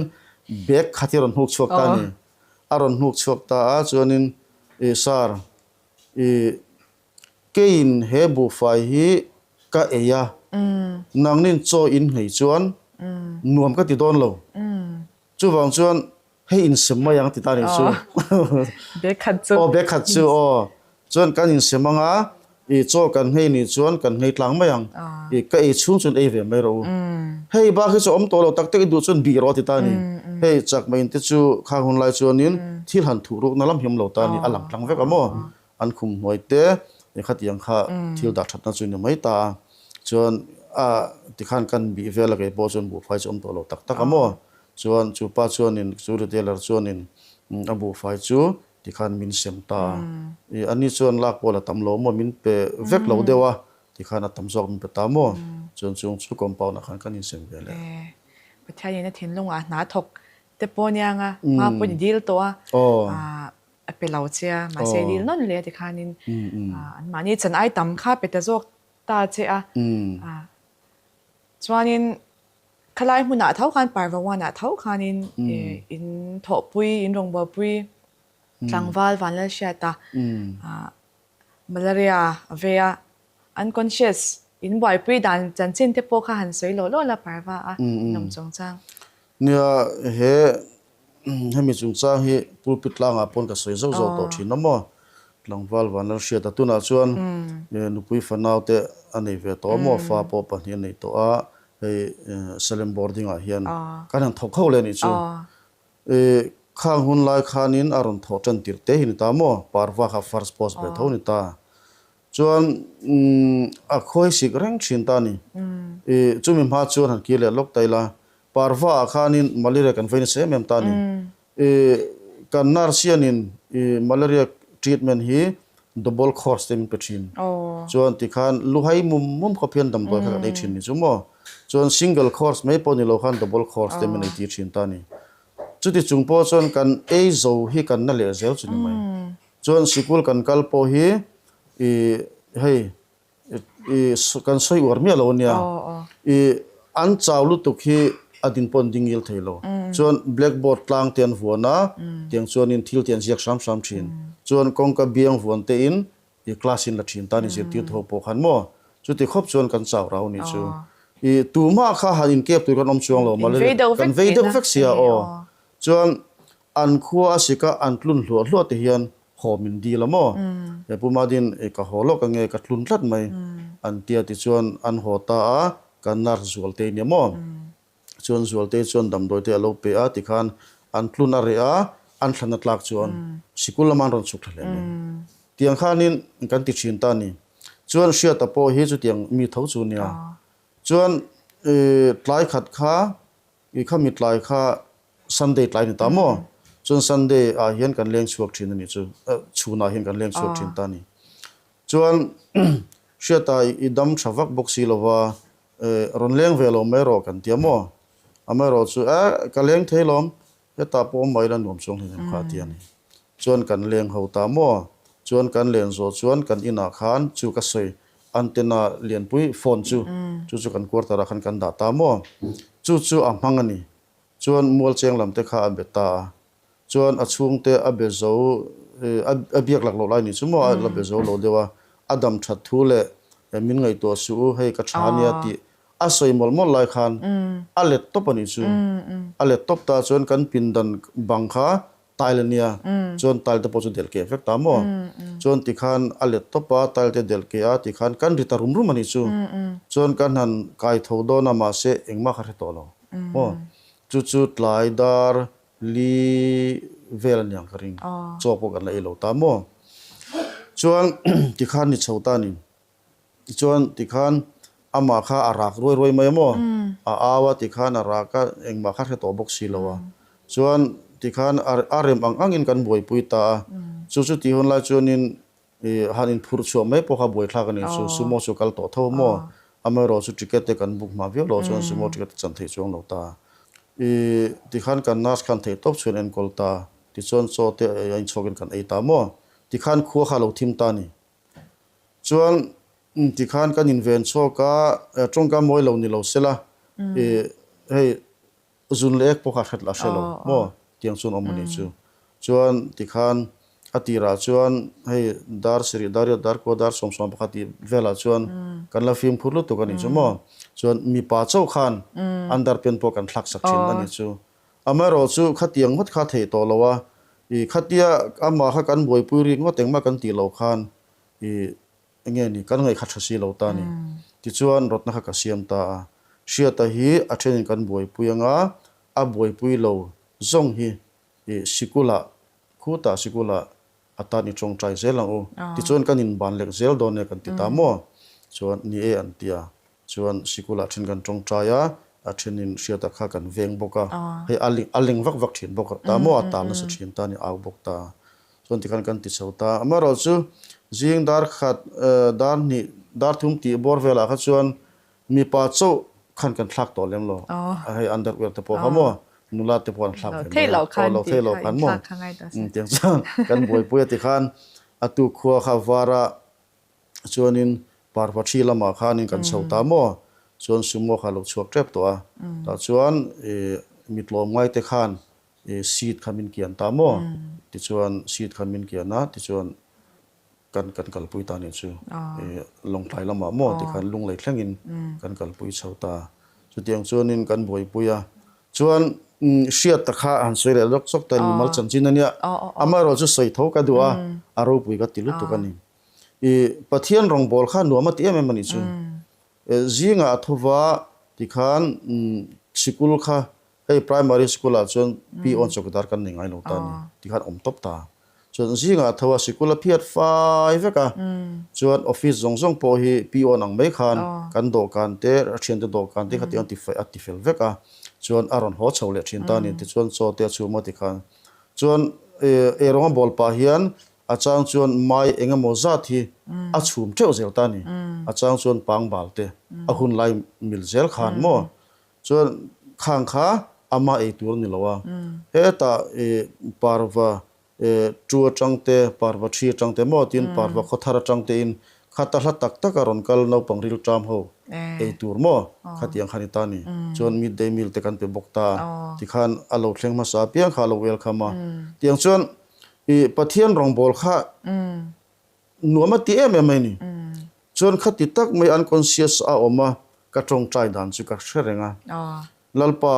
bag khat hi a rawn hnuk chhuak ta a ni. A rawn hnuk chhuak ta a, chuanin i sir i Keiin he buhfai hi ka ei a, nangnin chaw in nghei chuan nuam ka ti dawn lo. Chuvang chuan hei insem mai ang ti ta nih chu.
Bag khat chu.
Aw bag khat chu aw. Chuan kan insem ang a, i chaw kan nghei nih chuan kan nghei tlang mai ang. I ka ei chhung chuan ei ve mai rawh u. Hei bak hi chu awm tawh lo tak tak i duh chuan bih rawh a ti ta a ni. Hei chakma in te chu khang hun lai chuanin thil han thuh rukna lam hi awm lo ta a ni, a lang tlang vek a maw. An khum hnuai te khatiang kha thil dah thatna chu ni mai ta a, chuan a tikhan kan bih vel a kei pawh chuan buhfai chu awm tawh lo tak tak a maw, chuan chu pa chuanin chu retailer chuanin a buhfai chu tikhan min sem ta a, i ani chuan lak pawh la tam lo maw min pe vek lo deuh a, tikhan a tam zawk min pe ta maw, chuan chung chu compound ah khan kan insem ve leh.
Pathianin a thinlungah hna thawk te pawh aniang a, hma pawhin i dil tawh a, A pe lo che a, mahse dil nawn leh a ti khanin anmahni chan ai tam kha pe ta zawk ta che a. Chuanin khalai hmunah tho khan Parvawanah tho khanin in thawhpui, in rawngbawlpui tlangval Vanlalhriata malaria a vei a, unconscious in buaipui dan chanchin te pawh kha han sawi lawh lawh la Parva a lawm chungchang.
Nia, he Hemi chungchang hi pulpit tlangah pawn ka sawi zauh zauh tawh thin a maw? Tlangval Vanlalhriata tunah chuan nupui fanau te a nei ve tawh a maw? Fa pawh pahnih a nei tawh a, hei Salem boarding ah hian kan han thawk ho leh a nih chu. Khang hun lai khanin a rawn thawh tan tirh te hi ni ta maw? Parva kha first post ve tho ni ta. Chuan a khawi sik reng thin ta a ni. Chumi hma chuan han kir leh lawk ta ila, Parva ah khanin malaria kan vei nasa em em ta a ni. Kan nurse hianin malaria treatment hi double course te min pe thin. Chuan tikhan luhai mum mum khawp hian damdawi kha kan ei thin ni chu maw. Chuan single course mai pawh ni lo khan double course te min ei tir thin ta a ni. Chuti chung pawh chuan kan ei zo hi kan na leh zel chu ni mai. Chuan sikul kan kal pawh hi i hei i kan sawi uar miah lo ania. I an chau lutuk hi a din pawh an ding ngil thei lo. Chuan blackboard tlang te an vuan a, tiang chuanin thil te an ziak hram hram thin. Chuan kawngka biang vuan te in i class in la thin ta ni zirtir tho pawh khan maw. Chuti khawp chuan kan chau rau ni chu. I tumah kha han inkep tur kan awm chuang lo mawle le. Kan vei deuh vek sia aw. Chuan an khua a sika an tlun hluah hluah te hian haw min dil a maw? He Pu Madin i ka haw lawk ange ka tlun tlat mai an tia tichuan an haw ta a, kan nurse Zualtei nia maw? Chuan Zualtei chuan damdawi te a lo pe a tikhan an tlun a reh a, an thlan a tlak chuan sikul lama an rawn chhuk thla hle mai. Tiang khanin kan ti thin ta a ni. Chuan Hriata pawh hi chutiang mi tho chu nia. Chuan tlai khat kha I khami tlai kha Sunday tlai ni ta maw? Chuan Sunday ah hian kan leng chhuak thin a nih chu, chhunah hian kan leng chhuak thin ta a ni. Chuan Hriata i dam tha vak bawk si lova, rawn leng ve lo mai rawh kan tia maw? Amaherawh chu, eh ka leng thei lawm, hetah pawh awm mai la nuam chuang hleinem kha a ti a ni. Chuan kan leng ho ta maw? Chuan kan len zawh chuan kan inah khan chu ka sawi antenna lianpui phone chu chu chu kan quarter ah khan kan dah ta maw? Chu chu a hmang a ni. Chuan mualcheng lam te kha a be ta a. Chuan a chhungte a be zo a biak lak loh lai ni chu maw a la be zo lo deuh a. A dam that thu leh min ngaihtuah suh u hei ka tha ania tih A sawi mawlh mawlh lai khan a let tawp a nih chu. A let tawp ta chuan kan pindan bang kha tile a nia, chuan tile te pawh chu delh keh vek ta maw? Chuan tikhan a let tawp a, tile te delh keh a tikhan kan ri ta rum rum a nih chu. Chuan kan han kai tho dawn a mahse engmah kha hre tawh lo maw? Chu chu tlai dar li vel a niang ka ring, chaw pawh kan la ei lo ta maw? Chuan tikhan ni chho ta a ni. Tichuan tikhan amah kha a rak ruai ruai mai a maw? A au a tikhan a rak a, engmah kha hre tawh bawk si lo a. Chuan tikhan a rem ang angin kan buaipui ta a. Chu chu tih hun lai chuanin ih han inphurh chhuah mai pawh kha buaithlak a ni chu. Sumo chu kal tawh tho a maw? Amaherawh chu ticket te kan book hma viau loh chuan sumo ticket a chan theih chuang lo ta. Ih tikhan kan nurse khan theih tawp chuan enkawl ta. Tichuan chaw te a inchhawkin kan ei ta maw? Tikhan khua kha a lo thim ta a ni. Chuan tikhan kan inven chhuak a, tawngka mawi lo ni lo sela, ih hei zun leh ek pawh kha hret lah hre lo maw tiang chuan awm a nih chu. Chuan tikhan a tirah chuan hei dar sarih dar riat dar kua dar sawmsawm pakhat tih velah chuan kan la fimkhur lutuk a nih chu maw. Chuan mipa chauh khan under pen pawh kan thlak sak thin a nih chu. Amaherawh chu khatiang ngawt kha theih tawh lo a, I khatia amah kha kan buaipui rik ngawt engmah kan tih loh khan i enge ni kan ngaih kha tha si lo ta ni. Tichuan rawtna kha ka siam ta a. Hriata hi a thenin kan buaipui anga a buaipui lo zawng hi i sikulah khutah sikulah a tan i tawngtai zel ang u. Tichuan kan inban lek zel dawn e kan ti ta maw? Chuan ni e an ti a. Chuan sikulah then kan tawngtai a, a thenin hriata kha kan veng bawk a. Hei a a leng vak vak thin bawk ta maw? A tal nasa thin ta a ni, au bawk ta. Chuan tikhan kan ti chho ta. Amaherawh chu zing dar khat dar hnih dar thum tih bawr velah kha chuan Mipa chauh khan kan thlak tawh lem lo. Hei underwear te pawh kha maw, nula te pawh an thlak ve mai a. Aw lo thei lo khan maw. Tiang chuan kan buaipui a tikhan a tu khua kha var a chuanin parva thi lamah khanin kan chho ta maw. Chuan sumo kha a lo chhuak tep tawh a. Tah chuan mi tlawmngai te khan seat kha min kian ta maw. Tichuan seat kha min kian a tichuan Kan kan kalpui ta nih chu Lawngtlai lamah maw tikhan Lunglei thlengin kan kalpui chho ta. Chutiang chuanin kan buaipui a. Chuan hriat ta kha han sawi leh lawk chawk ta mimal chanchin a nia. Amaherawh chu sawi tho ka duh a, a ropui ka ti lutuk a ni. I Pathian rawngbâwl kha nuam a ti em em a nih chu. Zingah a thova tikhan sikul kha Hei primary school ah chuan pi awn chawkidar kan nei ngai lo ta ni tikhan awm tawp ta. Chuan zingah tho a sikul a phiat fai vek a, chuan office zawng zawng pawh hi pi awn ang mai khan kan dawhkan te a thiante dawhkan te kha tiang a ti fel vek a, chuan a rawn haw chho leh thin ta ni tichuan chaw te a chhum a tikhan chuan eirawng a bawl pah hian a chang chuan mai eng emaw zat hi a chhum teuh zel ta ni, a chang chuan pangbal te a hun lai mil zel khan maw Chuan khang kha ama ei tur a ni lo a, hetah i parva tu atang te, parva thi atang te maw tin parva khawthar atang te in khata hla tak tak a rawn kal naupang rilṭam ho ei tur maw khatiang kha ni ta ni. Chuan mid day meal te kan pe bawk ta a, tikhan a lo thleng hmasa apiang kha a lo welcome a. Tiang chuan i Pathian rawngbâwl kha nuam a ti em em mai ni. Chuan khati tak mai unconscious a awm a, ka tawngtai dan chu ka hre reng a. Lalpa,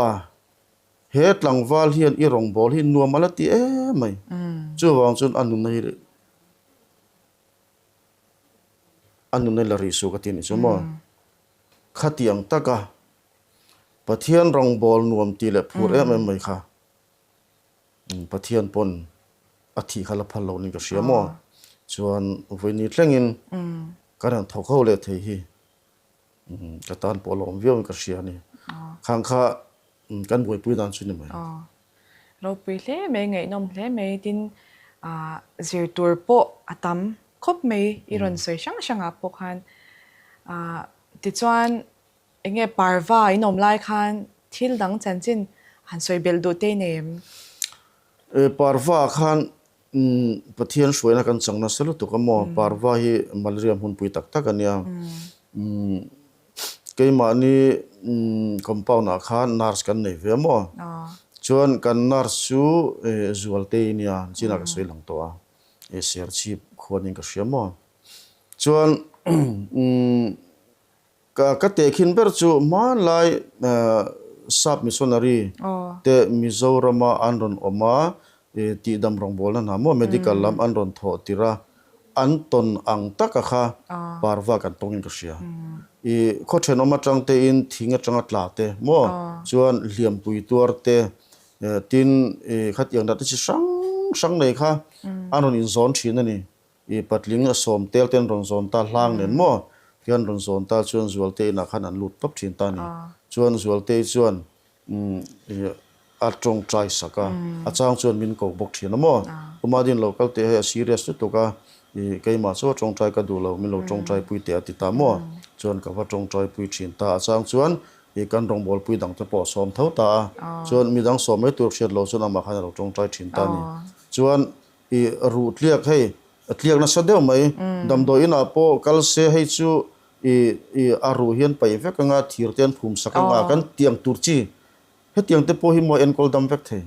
he tlangval hian i rawngbâwl hi nuam a la ti em mai. Chuvang chuan a nunna hi a nunna hi la rih suh ka ti a nih chu maw. Khatiang taka Pathian rawngbâwl nuam tih leh phur em em mai kha Pathian pawn a thih kha la phal lo niin ka hria maw. Chuan vawiini thlengin kan han thawk ho leh thei hi ka tan pawh a lawm viau in ka hria a ni. Khang kha kan buaipui dan chu ni mai.
Ropui hle mai, ngaihnawm hle mai tin zir tur pawh a tam khawp mai i rawn sawi hrang hrangah pawh khan. Tichuan Enge parva in awm lai khan thil dang chanchin han sawi belh duh te i nei em?
E parva ah khan Pathian hruaina kan chang nasa lutuk a maw? Parva hi malaria hmunpui tak tak a nia. Keimahni compound ah khan nurse kan nei ve a maw? Chuan kan nurse chu Zualtei nia, chinah ka sawi lang tawh a, e Serchhip khuanin ka hria maw? Chuan Ka ka tehkhin ber chu hmanlai Sap missionary te Mizorama an rawn awm a, tihdam rawngbawlna hna maw medical lam an rawn thawh tir a, an tawn ang taka kha parva kan tawngin ka hria. I khaw thenawm atang tein thing atanga tla te maw chuan hliampui tuar te tin khatiang dat te chi hrang hrang nei kha an rawn inzawn thin a ni. I patling a sawm tel te an rawn zawn ta hlang nen maw? Ti an rawn zawn ta chuan Zualtei inah khan an lut tawp thin ta a ni. Chuan Zualtei chuan a tawngtai sak a, a chang chuan min ko bawk thin a maw? Umadin lo kal teh hei a serious lutuk a, i keimah chu a tawngtai ka duh lo, min lo tawngtai pui teh a ti ta maw? Chuan ka va tawngtai pui thin ta, a chang chuan i kan rawngbawlpui dang te pawh a sawm tho ta a, chuan midang sawm mai tur hriat lo chuan amah khan a lo tawngtai thin ta a ni. Chuan I ruh tliak hei a tliak nasa deuh mai. Damdawi inah pawh kal se hei chu i i a ruh hian paih vek anga thir te an phum sak anga kan tiang tur chi hetiang te pawh hi maw enkawl dam vek thei.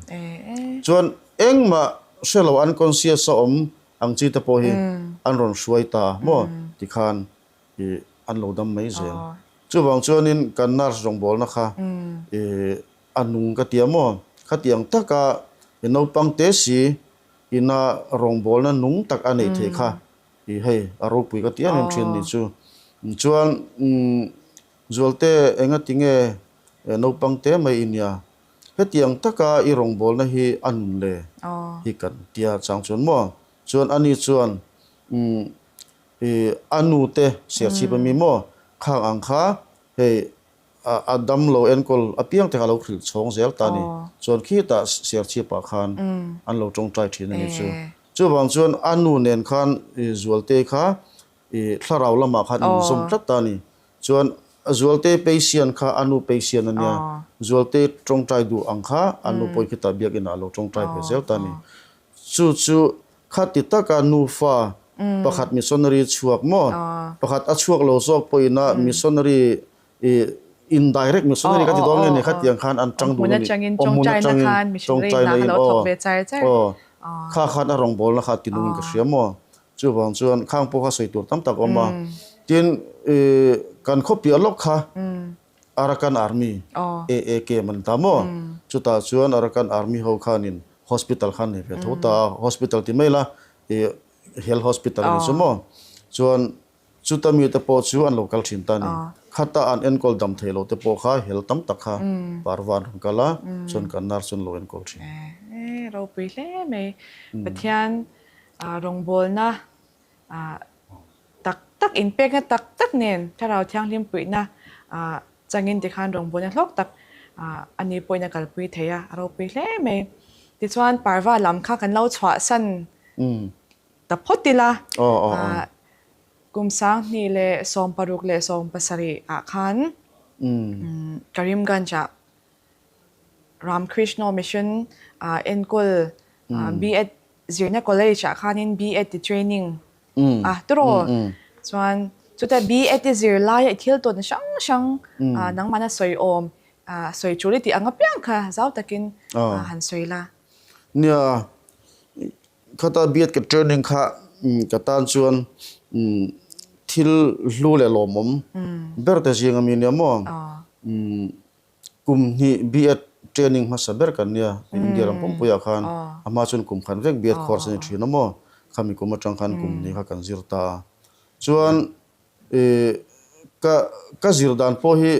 Chuan engmah hre lo unconscious a awm ang chi te pawh hi an rawn hruai ta maw tikhan i an lo dam mai zel. Chuvang chuanin kan nurse rawngbawlna kha i A nung ka tia maw? Khatiang taka i naupang te si ina rawngbawlna nung tak a neih theih kha i hei a ropui ka ti em em thin ni chu. Chuan Zualte enga tinge naupang te mai i nia? Hetiang taka i rawngbawlna hi a nun le hi kan tia chang chuan maw? Chuan ani chuan i a nu te serchhip ami maw? Khang ang kha hei A damlo enkawl apiang te kha a lo hrilh chhawng zel ta a ni. Chuan khitah Serchhipah khan an lo tawngtai thin a ni chu. Chuvang chuan a nu nen khan Zualtei kha thlarau lamah khan inzawm tlat ta a ni. Chuan Zualtei Peisian kha a nu Peisian a nia. Zualtei tawngtai duh ang kha a nu pawhin khitah biakinah a lo tawngtai ve zel ta a ni. Chu chu khati taka nufa pakhat missionary chhuak maw? Pakhat a chhuak lo zawk pawhin a missionary i indirect missionary ka ti dawn nge ni khatiang khan an tang duh a ni. Awm hmun atangin tawngtaina in aw aw kha khan a rawngbawlna kha a ti nungin ka hria maw? Chuvang chuan khang pawh kha sawi tur tam tak a awm a. Tin i kan khawpiah lawk kha Arakan Army, AAK man ta maw? Chutah chuan Arakan Army ho khanin hospital khan nei ve tho ta a, hospital ti mai la, i health hospital a ni chu maw? Chuan chuta mite pawh chu an lo kal thin ta a ni. Khata an enkawl dam theih loh te pawh kha hel tam tak kha parva an rawn kal a, chuan kan nurse chu an lo enkawl thin.
E ropui hle mai. Pathian rawngbawlna tak tak inpekna tak tak nen Thlarau Thianghlim puihna changin tikhan rawngbawlna hlawk tak a ni pawhin a kalpui thei a, a ropui hle mai. Tichuan parva lam kha kan lo chhuahsan ta phawt ila, kum 2016 ah khan Karimganj-ah Ramkrishna Mission enkawl B.Ed Zirna college ah khanin B.Ed ti training a tawrh chuan chuta B.Ed i zir laia i thil tawn hrang hrang nangmahna sawi awm sawi tul i tih ang apiang kha zau takin han sawi la.
Nia, khata B.Ed ka training kha ka tan chuan. thil hlu leh lawmawm ber te zing ami nia maw? Kum hnih B.Ed training hmasa ber kan nia India ram pumpuiah khan a hma chuan kum khat vek B.Ed course a ni thin a maw? Khami kum atang khan kum hnih kha kan zir ta a. Chuan ka ka zir dan pawh hi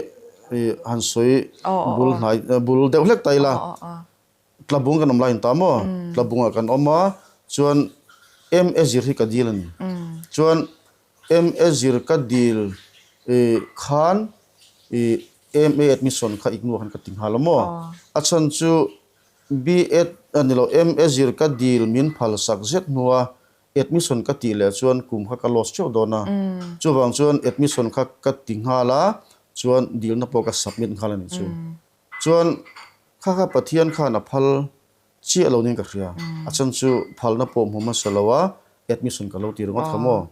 han sawi bul hnai bul deuh hlek ta ila. Tlabung kan awm laiin ta maw? Tlabungah kan awm a, chuan MA zir hi ka dil a ni. Chuan MA zir ka dil khan MA admission kha ignu ah khan ka ti nghal a maw? A chhan chu B.Ed a ni lo, MA zir ka dil min phal sak zet hnua admission ka tih leh chuan kum kha ka loss teuh dawn a. Chuvang chuan admission kha ka ti nghal a, chuan dilna pawh ka submit nghal a ni chu. Chuan kha kha Pathian khan a phal chiah lo niin ka hria. A chhan chu phalna pawh hmu hmasa lo a, admission ka lo ti ringawt kha maw.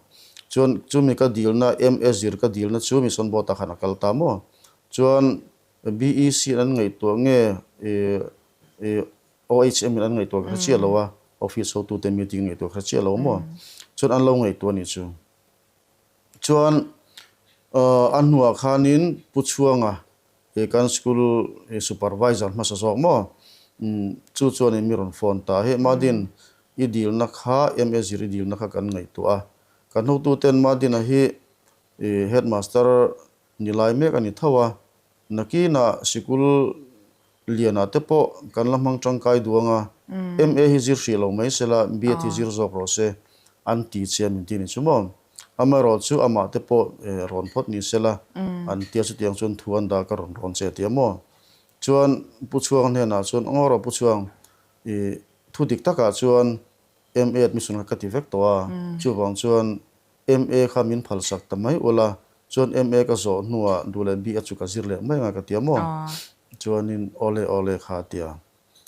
Chuan chumi ka dilna MA zir ka dilna chu Mission Board ah khan a kal ta maw. Chuan BEC in an ngaihtuah nge OHM in an ngaihtuah ka hre chiah lo a, office hotute meeting ngaihtuah ka hre chiah lo maw. Chuan an lo ngaihtuah a nih chu. Chuan a hnuah khanin Pu Chhuanga He kan school supervisor hmasa zawk maw? Chu chuanin mi rawn phone ta. Hei Madin, i dilna kha MA zir i dilna kha kan ngaihtuah a. Kan hotuten Madina hi headmaster ni lai mek a ni tho a. Nakinah sikul lianah te pawh kan la hmang tangkai duang a. MA hi zir hrih lo mai sela, B.Ed hi zir zawk rawh se an ti che a min ti a ni chu maw? Amaherawh chu amah te pawh rawn phawt ni sela, an tia chutiang chuan thu an dah ka rawn rawn che tia maw? Chuan Pu Chhuang hnenah chuan, Aw rawh Pu Chhuang, i thu dik takah chuan MA admission kha ka ti vek tawh a, chuvang chuan MA kha min phalsak ta mai ula, chuan MA ka zawh hnuah duh leh BA chu ka zir leh mai anga ka tia maw? Chuanin awle awle kha a tia.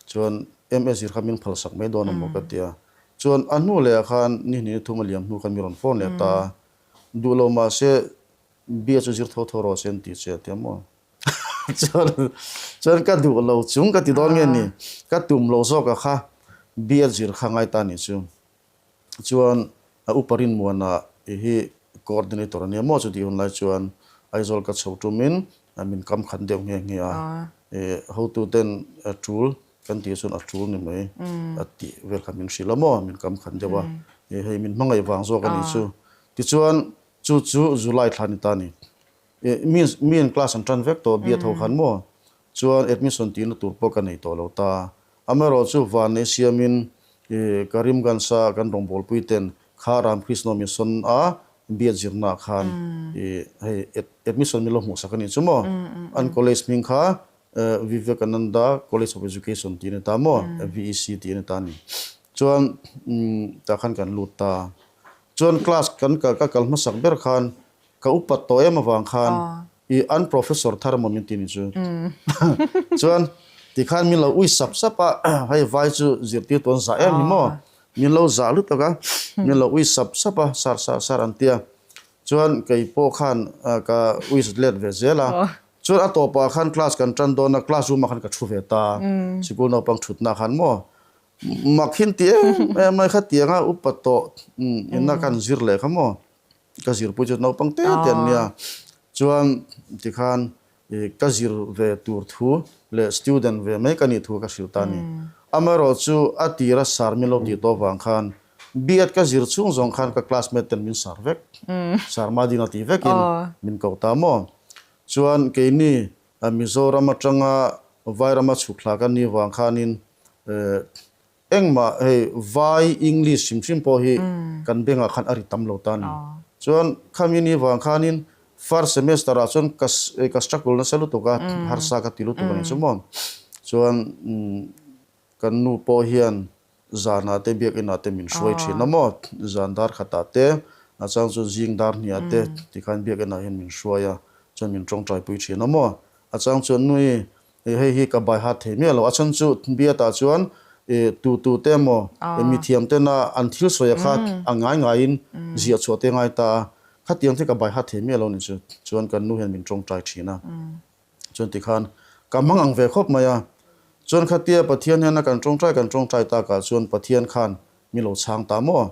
Chuan MS zir kha min phalsak mai dawn a maw ka ti a. Chuan a hnu leh ah khan ni hnih ni thum a liam hnu khan mi rawn phone leh ta a. Duh lo mahse bia chu zir tho tho rawh se an ti che a ti a maw. Chuan chuan ka duh lo chung ka ti dawn nge ni ka tum lo zawk a kha bia zir kha ngai ta nih chu. Chuan a upa Rinmuana i hi coordinator a nia maw chutih hun lai chuan Aizawl ka chho tumin min kam khat deuh nghe nghe a, hotuten a tul kan tih chuan a tul ni mai a tih vel kha min hrilh a maw, min kam khat deuh a, hei min hmangaih vang zawk a nih chu. Tichuan chu chu July thla ni ta a ni. Miin class an tan vek tawh biat ho khan maw chuan admission tihna tur pawh ka nei tawh lo ta. Amaherawhchu van nei siamin Karimganj-a kan rawngbawlpui ten kha Ramkrishna Mission a biat zirnaah khan hei admission min lo hmuhsak a nih chu maw? An college hming kha Vivekananda College of Education tih a ni ta maw? VEC tih a ni ta a ni. Chuan tah khan kan lut ta. Chuan class kan ka kal hmasak ber khan Ka upat tawh em avang khan i an professor thar emaw min ti ni chu. Chuan tikhan min lo ui sap sap a, hei vai chu zirtirtu an zah em hi maw? Min lo zah lutuk a, min lo ui sap sap a, sar sar sar an ti a. Chuan kei pawh khan ka ui let ve zel a. Chuan a tawpah khan class kan tan dawn a, class room ah khan ka thu ve ta, sikul naupang thutna khan maw. Mak hin ti em em mai kha tianga upat tawh inna khan zir leh kha maw. Ka zirpui chu naupang te te an nia. Chuan tikhan ka zir ve tur thu leh student ve mai ka nih thu ka hrilh ta a ni. Amaherawh chu a tira sar min lo tih tawh vang khan B.Ed ka zir chhung zawng khan ka classmate ten min sar vek. Sar Madina tih vekin min koh ta maw. Chuan keini Mizoram atanga Vairama chhuk thla ka nih vang khanin Engmah hei vai English hrim hrim pawh hi kan bengah khan a ri tam lo ta a ni. Chuan khami ni vang khanin first semester ah chuan ka ka struggle nasa lutuk a, harsa ka ti lutuk a ni chu maw. Chuan kan nu pawh hian zanah te biakinah te min hruai thin a maw, zan dar khatah te a chang chuan zing dar hniah te tikhan biakinah hian min hruai a, chuan min tawngtai pui thin a maw. A chang chuan nui Hei hi ka bai hat thei miah lo. A chhan chu Biatah chuan tu tu te emaw mithiam tena an thil sawi a kha a ngai ngaiin ziah chhuah te ngai ta a. Khatiang te ka bai hat thei miah lo ni chu. Chuan kan nu hian min tawngtai thin a. Chuan tikhan ka hmang ang ve khawp mai a. Chuan khatia Pathian hian a kan tawngtai kan tawngtai takah chuan Pathian khan min lo chhang ta maw.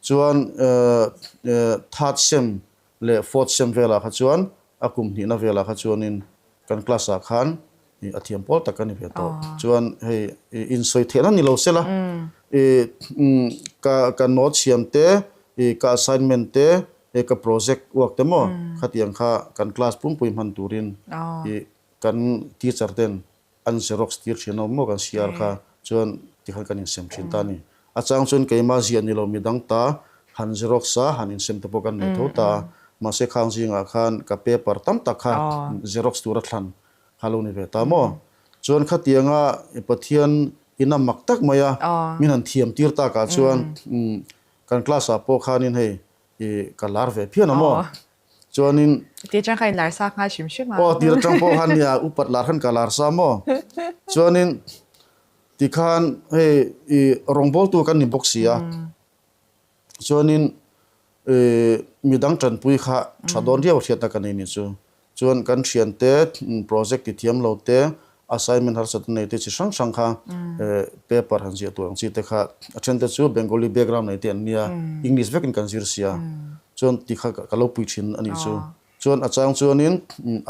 Chuan third sem. leh fourth sem velah kha chuan a kum hnihna velah kha chuanin kan class ah khan a thiam pawl tak a ni ve tawh. Chuan hei insawi theihna ni lo sela ka ka note siam te, ka assignment te, ka project work te maw khatiang kha kan class pumpui hman turin kan teacher ten An xerox tir thin a awm maw kan siar kha chuan tikhan kan insem thin ta a ni. A chang chuan keimah ziah ni lo midang ta han xerox a han insem te pawh kan nei tho ta a, mahse khang zingah khan ka paper tam tak kha xerox tura thlan kha lo ni ve ta maw. Chuan khatianga Pathian ina mak tak mai a min han thiam tir takah chuan kan class ah pawh khanin hei ka lar ve phian a maw. Chuanin.
Tir atang khan in lar sa nghal hrim hrim a.
Aw tir atang pawh khan nia upat lar khan ka lar sa maw. Chuanin tikhan hei i rawngbawltu kan ni bawk si a. Chuanin i midang tanpui kha tha dawn riau hriatna ka nei ni chu. Chuan kan thiante project ti thiam lo te assignment harsat nei te chi hrang hrang kha paper han ziah tur ang chi te kha a then te chu Bengali background nei te an nia English vekin kan zir sia chuan ti kha ka lo pui thin a nih chu chuan a chang chuanin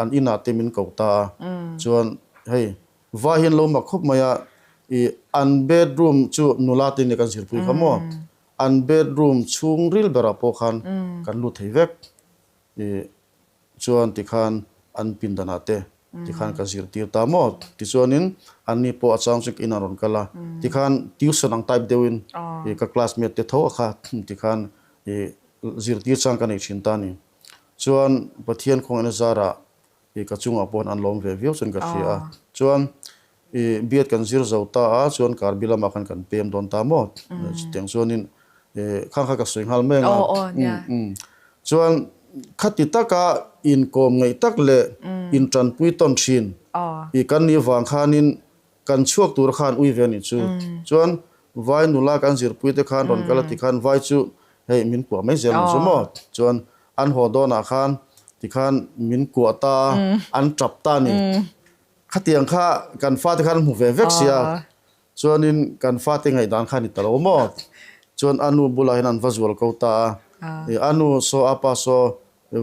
an inah te min ko ta a chuan hei vai hian lo mak khawp mai a ih an bedroom chu nula te nia kan zirpui kha maw an bedroom chhungril berah pawh khan kan lut thei vek ih Chuan tikhan an pindanah te tikhan ka zirtir ta maw? Tichuanin anni pawh a chang chu ka inah rawn kal a, tikhan tuition ang type deuhin ih ka classmate te tho a kha tikhan ih zirtir chang ka nei thin ta a ni. Chuan Pathian khawngaihna zarah ih ka chungah pawh an lawm ve viau chuan ka hria a. Chuan ih B.Ed kan zir zo ta a, chuan Karbi lamah khan kan pem dawn ta maw? Chutiang chuanin ih khang kha ka sawi nghal mai ang a. Chuan khati taka inkawm ngaih tak leh intanpui tawn thin i kan nih vang khanin kan chhuak tur khan ui ve a nih chu. Chuan vai nula kan zirpui te khan rawn kal a ti khan vai chu hei min kuah mai zel ang chu maw. Chuan an haw dawnah khan tikhan min kuah ta a, an tap ta a ni. Khatiang kha kan fate khan an hmu ve vek sia. Chuanin kan fate ngaihdan kha a ni ta lo maw? Chuan a nu bulah hian an va zual ko ta a, i a nu saw a pa saw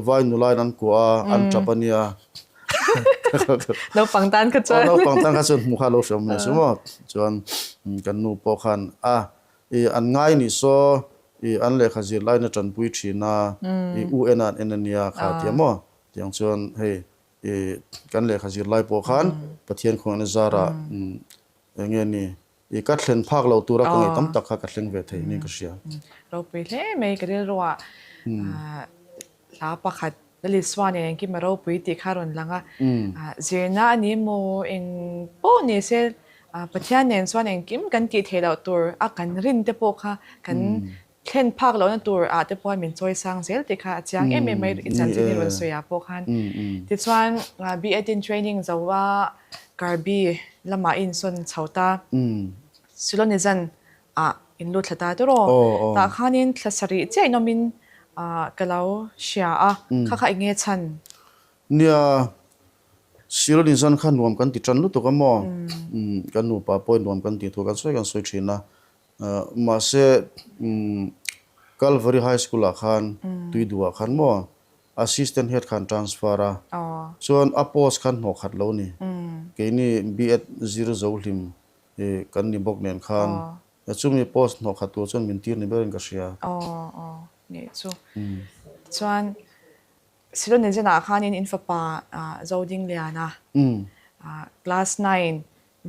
vai nula in an kuah a, an tap a nia.
Naupang tan kha chuan.
Naupang tan kha chuan hmuh kha a lo hriam mai si maw? Chuan kan nu pawh khan a, i an ngai nih saw i an lehkha zir laiin a tanpui thin a, i u en a an en a nia kha tia maw? Tiang chuan hei i kan lehkha zir lai pawh khan Pathian khawngaihna zarah Eng nge ni? I ka thlen phak lo tura ka ngei tam tak kha ka thleng ve thei niin ka hria.
Ropui hle mai ka rilruah hla pakhat Lalisua nen engkim a ropui tih kha a rawn lang a. Zirna a ni maw eng pawh ni se Pathian nen chuan engkim kan tih theih loh tur a kan rin te pawh kha kan Thlen phak lohna tur ah te pawh min chawi sang zel tih kha a chiang em em mai i chanchin i rawn sawi ah pawh khan. Tichuan B.Ed in training zo a Karbi lamah i insawn chho ta. Silonizan ah in lut thla ta tawh aw. Tah khanin thla sarih chiah in awmin ka lo hria a, kha kha eng nge chhan?
Nia, Silonizan kha nuam kan ti tan lutuk a maw? Kan nupa pawhin nuam kan tih thu kan sawi kan sawi thin a. Mahse, Calvary High School-ah khan Tuiduhah khan maw Assistant Head khan transfer a, chuan a post khan hnawh khat lo ni. Keini B.Ed zir zo hlim kan ni bawk nen khan chumi post hnawh khat tur chuan min tir ni berin ka hria.
Aw, aw, nih chu. Chuan Silonizenah khanin in fapa Zodingliana class nine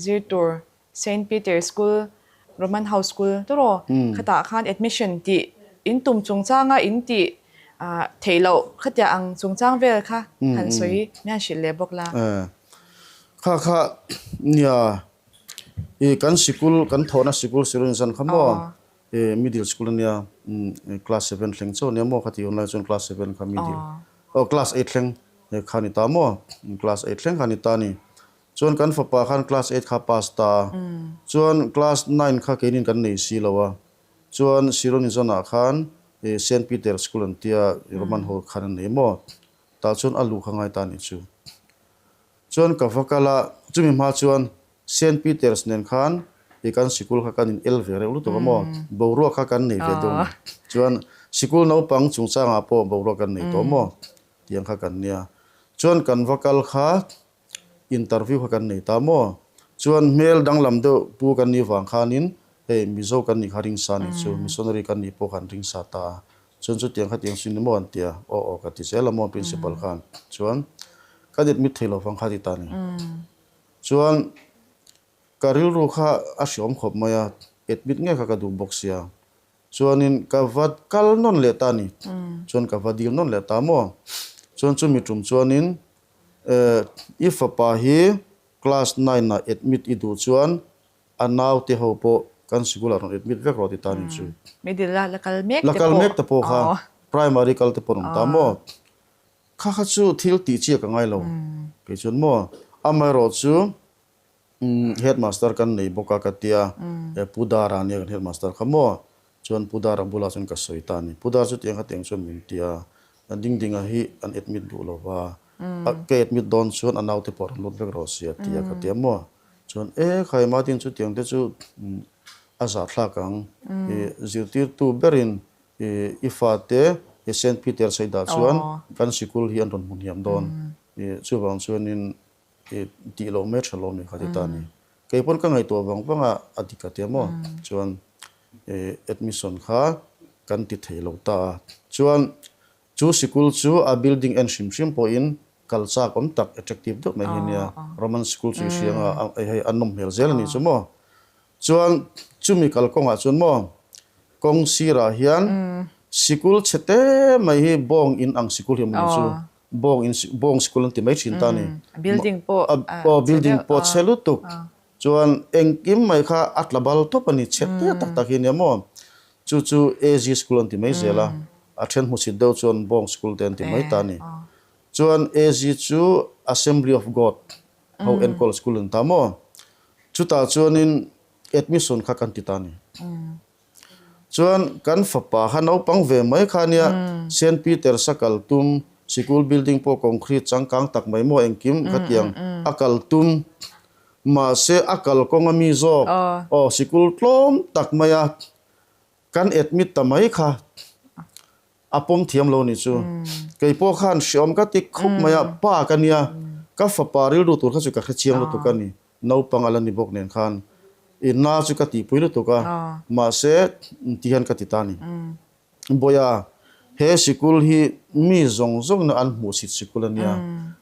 zir tur Saint Peter School, Roman House School tawraw khatah khan admission tih in tum chungchanga in tih theih loh khatia ang chungchang vel kha han sawi min han hrilh leh bawk la.
Kha kha nia i kan sikul kan thawhna sikul sirin zan kha maw i middle school ania class seven thleng chauh ania maw khati hunlai chuan class seven kha middle aw class eight thleng kha ni ta maw class eight thleng kha ni ta ni. Chuan kan fapa khan class eight kha pass ta a, chuan class nine kha keinin kan nei si lo a, chuan Sironizon-ah khan Saint Peter School an tia Roman ho khan an nei maw, tah chuan a luh kha ngai ta nih chu. Chuan ka va kal a, chumi hma chuan Saint Peter's nen khan i kan sikul kha kan in el ve reuh lutuk a maw, boruak kha kan nei ve deuh a ni. Chuan. Sikul naupang chungchangah pawh boruak kan nei tawh maw? Tiang kha kan nia. Chuan kan va kal kha interview kha kan nei ta maw? Chuan hmel danglam deuh pu kan nih vang khanin hei Mizo kan nih kha ringsa nih chu, missionary kan nih pawh khan ringsa ta a. Chuan chutiang khatiang chu ni maw an ti a, aw aw ka ti zel a maw principal khan. Chuan kan admit thei lo vang kha ti ta ni. Chuan ka rilru kha a hreawm khawp mai a, admit ngei kha ka duh bawk sia. Chuanin ka va kal nawn leh ta ni. Chuan ka va dil nawn leh ta maw. Chuan chumi tum chuanin i fapa hi class nine ah admit i duh chuan a naute ho pawh kan sikul ah rawn admit vek rawh ti ta ni chu.
Middle a la kal mek te
pawh. La kal mek te pawh kha primary kal te pawh an awm ta maw. Kha kha chu thil tih chiah ka ngai lo. Kei chuan maw amaherawh chu Headmaster kan nei bawk a ka tia, he Pu Dara nia kan headmaster kha maw? Chuan Pu Dara bulah chuan ka sawi ta a ni. Pu Dara chu tiang khatiang chuan min ti a, Dingdinga hi an admit duh lo va, ka admit dawn chuan a naute pawh rawn lut vek rawh si a ti a ka tia maw? Chuan e khai Martin chutiang te chu a zahthlak ang, zirtirtu berin i fate Saint Peter Saidah chuan kan sikul hi an rawn hmu hniam dawn, chuvang chuanin I tih loh mai tha lo ni kha ti ta ni. Kei pawn ka ngaihtuah vang vang a, a dik a tia maw? Chuan admission kha kan ti thei lo ta a. Chuan chu sikul chu a building en hrim hrim pawhin kal chak awm tak attractive deuh mai hi nia. Roman sikul chu i hria anga hei a nawm hmel zel a ni chu maw? Chuan chumi kalkawngah chuan maw kawng sirah hian sikul chhe te mai hi bawng in ang sikul hi a awm a ni chu. Bawng in bawng sikul an ti mai thin ta ni.
Building pawh
aw building pawh chhe lutuk. Chuan engkim mai kha a tla bal tawp a ni chhe te tak tak hi nia maw. Chu chu AG school an ti mai zel a. A then hmusit deuh chuan bawng school te an ti mai ta ni. Chuan AG chu Assembly of God ho enkawl school an ta maw. Chutah chuanin admission kha kan ti ta ni. Chuan kan fapa kha naupang ve mai kha nia Saint Peter's a kal tum, sikul building pawh concrete changkang tak mai maw engkim khatiang a kal tum. Mahse a kal kawng a mi zawk aw sikul tlawm tak mai a kan admit ta mai kha a pawm thiam lo ni chu. Kei pawh khan hreawm ka ti khawp mai a, pa ka nia ka fapa rilru tur kha chu ka hrechiang lutuk a ni. Naupang a la ni bawk nen khan i na chu ka tihpui lutuk a, mahse ti hian ka ti ta a ni. Bawiha, he sikul hi mi zawng zawngna an hmuhsit sikul a nia.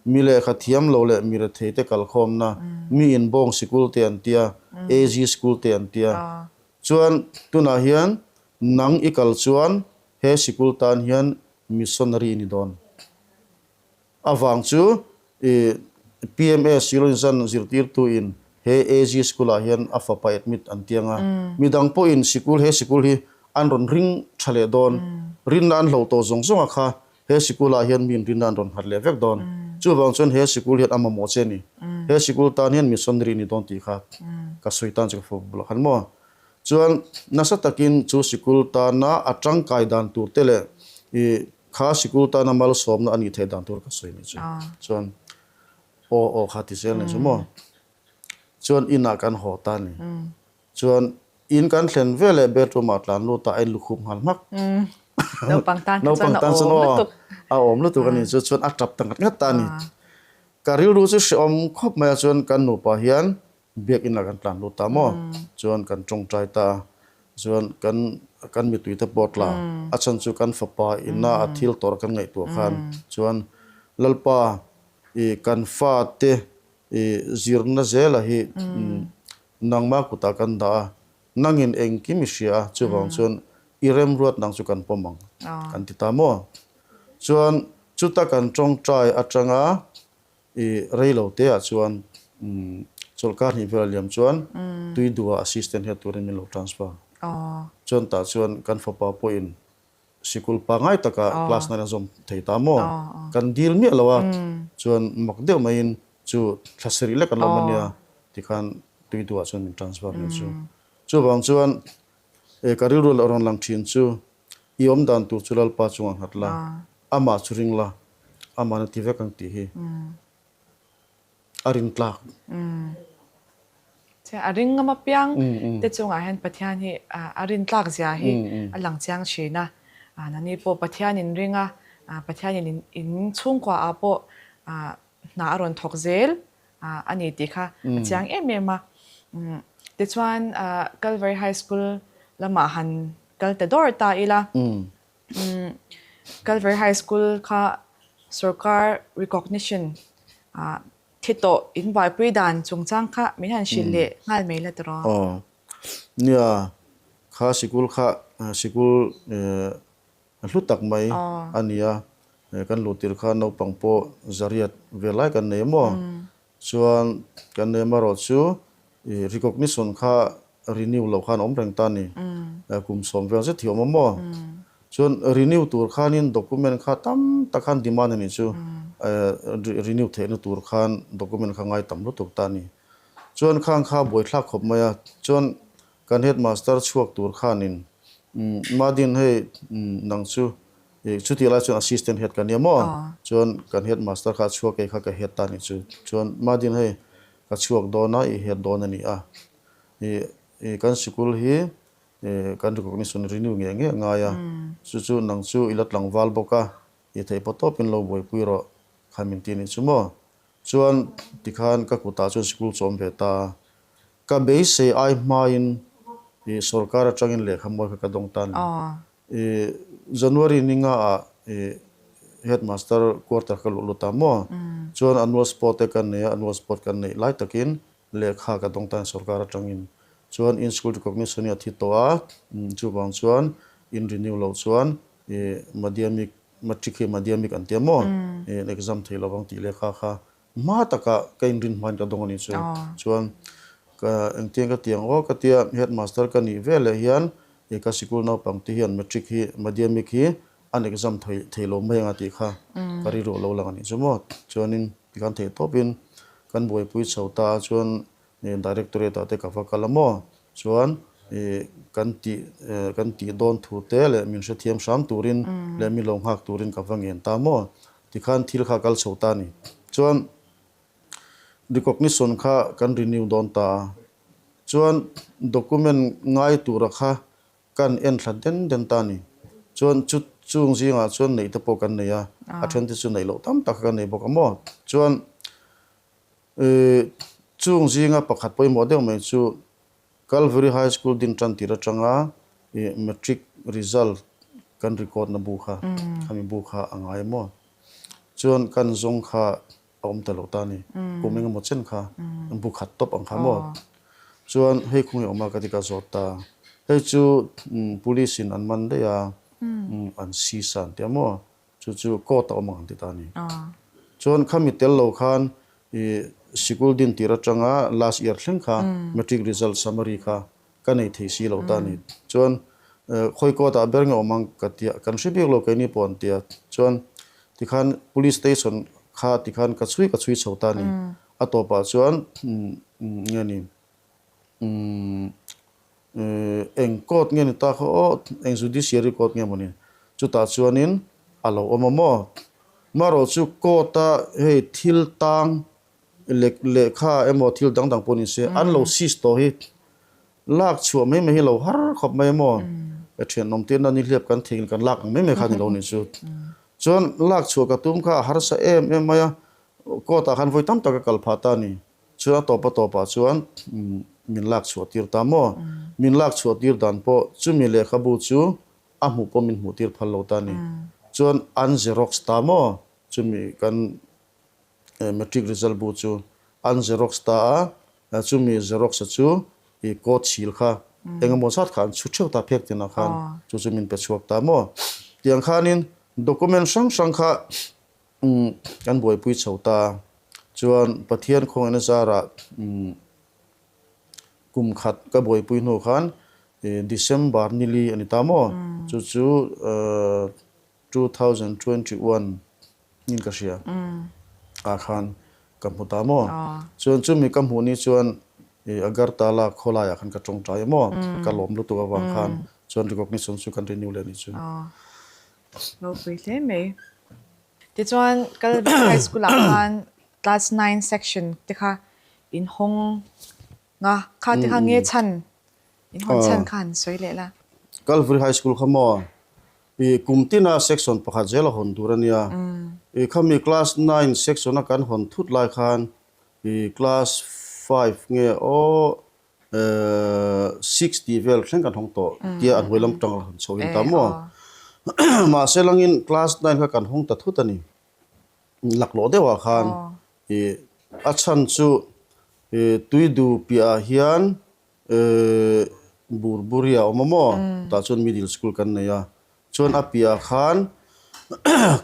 Mi lehkha thiam lo leh mi rethei te kalkhawmna, mi inbawng sikul te an tia, AG school te an tia. Chuan tunah hian nang i kal chuan he sikul tan hian missionary i ni dawn. Avang chu i PMS Siloinzan zirtirtu in he AG school ah hian a fapa admit an ti anga, midang pawhin sikul he sikul hi an rawn ring tha leh dawn, rinna an hloh tawh zawng zawng a kha he sikul ah hian miin rinna an rawn nghat leh vek dawn. Chuvang chuan he sikul hian a mamawh che a ni. He sikul tan hian missionary ni dawn tih kha ka sawi tan chu ka fawp bulah khan maw. Chuan nasa takin chu sikul tana a tangkai dan tur te leh i Kha sikul tana malsawmna a nih theih dan tur ka sawi nih chu. Chuan aw aw kha ti zel nih chu maw. Chuan inah kan haw ta ni. Chuan in kan thlen ve leh bedroom ah tlan lut a a in lukhup nghal hmak.
Naupang tan kha chuan a awm lutuk.
A awm lutuk a nih chu. Chuan a tap ta ngat ngat ta a ni. Ka rilru chu hrehawm khawp mai a chuan kan nupa hian Biakinn ah kan tlan lut ta maw? Chuan kan tawngtai ta a, chuan kan kan mitui te pawh tla a chhan chu kan fapa ina a thil tawrh kan ngaihtuah khan chuan Lalpa i kan fate i zirna zela hi nangma kutah kan dah a, nangin engkim i hria a, chuvang chuan i remruat nang chu kan pawm ang kan ti ta maw? Chuan chuta kan tawngtai atanga I rei lo te ah chuan chawlhkar hnih vel a liam chuan tui duh ah assistant hian turin min lo transfer. Chuan tah chuan kan fapa pawhin sikul pangngai taka class nine a zawm thei ta maw? Kan dil miah lo a, chuan mak deuh maiin chu thla sarih lek an lo awm a nia tikhan tui duh ah chuan min transfer nih chu. Chuvang chuan ka rilru a rawn lang thin chu I awm dan tur chu Lalpa chungah nghat la, amah chu ring la, amahna ti vek ang tih hi a rin tlak.
Chiah, a ring ngam apiang te chungah hian Pathian hi a rin tlak zia hi a lang chiang thin a. Nani pawh Pathian in ring a, Pathian in in chhungkua ah pawh hna a rawn thawk zel a ni tih kha a chiang em em a. Tichuan Calvary High School lamah han kal ta dawr ta ila, Calvary High School kha sorkar recognition thi tawh in buaipui dan chungchang kha min han hrilh leh nghal mai la tiraw?
Aw, nia, kha sikul kha sikul hlu tak mai a ni a, kan luh tir khan naupang pawh zariat ve lai kan nei maw? Chuan kan nei amarawh chu recognition kha renew loh khan a awm reng ta a ni, kum sawm vel zet hi a awm a maw? Chuan renew tur khanin document kha tam tak khan demand a nih chu, renew theihna tur khan document kha ngai tam lutuk ta a ni. Chuan khang kha buaithlak khawp mai a, chuan kan headmaster chhuak tur khanin Madin hei nang chu chutih lai chuan assistant head ka nia maw? Chuan kan headmaster kha a chhuak kei kha ka head ta a nih chu. Chuan Madin hei ka chhuak dawn a, i head dawn a ni a, kan sikul hi Kan recognition renew ngei ngei a ngai a, chu chu nang chu i la tlangval bawk a, i theih pawh tawpin lo buaipui rawh kha min ti anih chu maw. Chuan tikhan ka kutah chuan sikul chawm ve ta a, ka beisei ai hmain i sorkar atangin lehkha mawi kha ka dawng ta a ni. I January ni nga ah i headmaster quarter ka luh lut a maw, chuan annual sport te kan nei a, annual sport kan neih lai takin Lehkha ka dawng tan sorkar atangin chuan in school recognition hi a thi tawh a, chuvang chuan in renew loh chuan i madhyamik matric hi madhyamik an tia maw i exam thei lovang tih lehkha kha hma taka ka inrin hmain ka dawng a nih chu. Chuan ka engtiang ka ti ang aw ka tia headmaster ka nih veleh hian i ka sikul naupang te hian matric hi madhyamik hi an exam thei thei lo mai anga tih kha ka rilru a lo lang a nih chu maw. Chuanin tikhan theih tawpin kan buaipui chho ta a chuan directorate ah te ka va kal a maw chuan ih kan tih kan tih dawn thu te leh min hrethiam hram turin leh min lo nghak turin ka va ngen ta maw tikhan thil kha kal chho ta a ni. Chuan recognition kha kan renew dawn ta a chuan document ngai tura kha Kan en thla den den ta a ni. Chuan chu chung zingah chuan neih te pawh kan nei a, a then te chu neih loh tam tak kha kan nei bawk a maw. Chuan ih chung zinga pakhat pawimawh deuh mai chu Calvary High School din tan tir atanga ih matric result kan record na bu kha, khami bu kha a ngai a maw. Chuan kan zawng kha a awm ta lo ta a ni. Kum engemaw chen kha bu khat tawp ang kha maw? Chuan hei khung hi awm a ka ti ka zawt ta. Hei chu police in an man daih a, an sisa an tia maw? Chu chu court a awm ang an ti ta a ni. Chuan khami tel lo khan i sikul din tir atanga last year thleng kha matric result summary kha ka nei thei si lo ta a ni. Chuan khawi court ah ber nge awm ang ka tia, kan hre bik lo keini pawh an tia. Chuan tikhan police station kha tikhan ka chhui ka chhui chho ta a ni. A tawpah chuan nge ni eng court nge ni ta kha aw, eng judiciary court nge mawni chutah chuanin a lo awm a maw. Marawh chu court a hei thil tang Lehkha emaw thil dang dang pawh ni se, an lo seize tawh hi lak chhuah mai mai hi lo har khawp mai emaw, ka thianawm te na nihliap kan theihin kan lak ang mai mai kha ni lo ni chu. Chuan lak chhuah ka tum kha a harsa em em mai a, court ah khan vawi tam tak a kal phah ta a ni. Chuan a tawp a tawpah chuan min lak chhuah tir ta maw? Min lak chhuah tir dan pawh chumi lehkhabu chu a hmuh pawh min hmuh tir phal lo ta a ni. Chuan an xerox ta maw? Chumi kan Matric result bu chu an xerox ta a, chumi xerox a chu i coat chhil kha eng emaw zat kha an chhu theuh ta phek tinah khan chu chu min pe chhuak ta maw. Tiang khanin document hrang hrang kha kan buaipui chho ta a, chuan Pathian khawngaihna zarah kum khat ka buaipui hnu khan December nili a ni ta maw, chu chu 2021 in ka hria ah khan ka hmu ta maw? Chuan chumi ka hmuh ni chuan i Agartala khawlaiah khan ka tawngtai a maw? Ka lawm lutuk avang khan chuan recognition chu kan renew leh a nih chu.
Ropui hle mai. Tichuan Kalvin High School ah khan class nine section te kha in hawng nga kha te kha nge chhan in hawn chhan kha han sawi leh la.
Kalvin High School kha maw? I kum tina section pakhat zel a hawn tur a nia. I khami class nine section a kan hawn thut lai khan i class five nge aw six tih vel thleng kan hawng tawh tia a hnuai lam tang a hawn chho in ta maw. Mahse langin class nine kha kan hawng ta thut a ni. Laklawh deuhah khan i a chhan chu i tuidu piahah hian Burburi a awm a maw? Tah chuan middle school kan nei a, chuan a piahah khan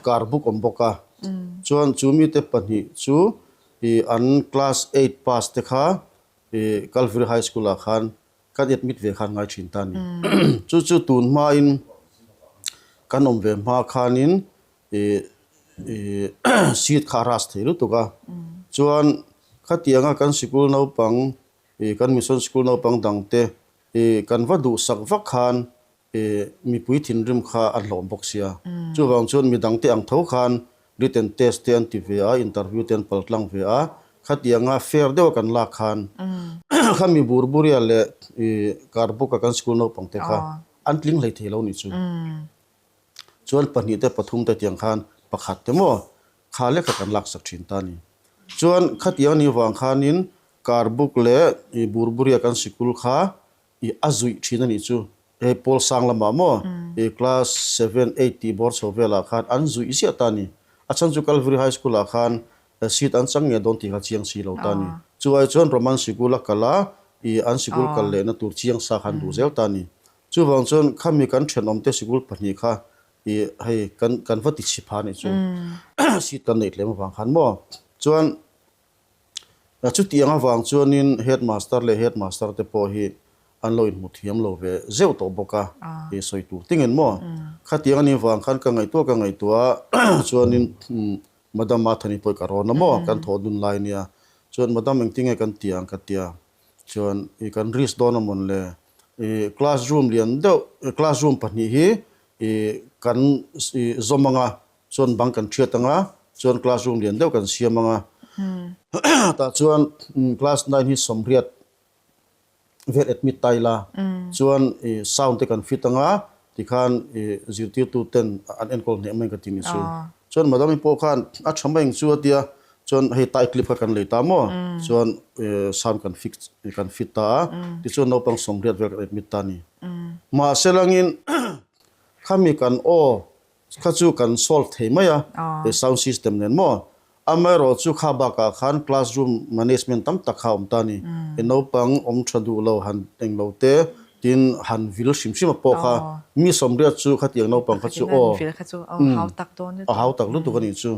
car book awm bawk a, chuan chu mite pahnih chu ih an class eight pass te kha ih Calvary High School ah khan kan admit ve khan ngai thin ta a ni. Chu chu tun hmain kan awm ve hma khanin ih ih seat kha a ras thei lutuk a, chuan khatianga kan sikul naupang I kan mission school naupang dangte i kan va duhsak vak khan i mipui thinrim kha a hlawm bawk sia. Chuvang chuan midangte ang tho khan written test te an ti ve a, interview te an pal tlang ve a, khatianga fair deuha kan lak khan khami Burburia leh i Karbuka kan school naupang te kha an tling hlei thei lo nih chu. Chuan pahnih te pathum te tiang khan pakhat te maw kha lek kha kan laksak thin ta a ni. Chuan khatiang ni vang khanin Karbuk leh i Burburia kan sikul kha i a zuih thin a nih chu. Hei pawl sang lamah maw i class seven, eight tih bawr chho velah khan an zuih ziah ta a ni. A chhan chu Calvary High School ah khan seat an chang ngei dawn tih kha chiang si lo ta a ni. Chu ai chuan Roman sikul a kal a, i an sikul kal lehna tur chiang sa khan duh zel ta a ni. Chuvang chuan khami kan thenawmte sikul pahnih kha i hei kan kan va ti chhi pha nih chu seat kan neih tlem avang khan maw. Chuan chutiang avang chuanin headmaster leh headmaster te pawh hi an lo inhmu thiam lo ve zeuh tawh bawk a i sawi tur tingin maw. Khatiang anih vang khan ka ngaihtuah ka ngaihtuah a chuanin Madam Mathani pawh i ka rawn a maw kan thawh dun lai nia. Chuan Madam engtinge kan ti ang ka tia. Chuan i kan risk dawn a mawn le i classroom lian deuh classroom pahnih hi i kan i zawm anga chuan bang kan thiat anga chuan classroom lian deuh kan siam anga tah chuan class nine hi sawmriat vel admit ta ila chuan i sound te kan fit anga tikhan i zirtirtu ten an enkawl hneh mai ka ti ni chu. Chuan Madam-i pawh khan a tha mai ang chu a tia, chuan hei tie clip kha kan lei ta maw? Chuan sound kan fix kan fit ta a, tichuan naupang sawmriat vel kan admit ta a ni. Mahse langin khami kan aw kha chu kan solve thei mai a, sound system nen maw? Amaherawh chu kha bakah khan classroom management tam tak kha a awm ta a ni. I naupang awm tha duh lo han eng lo te, tin han vil hrim hrim a pawh kha mi sawmriat chu khatiang naupang kha chu aw a hau tak lutuk a nih chu.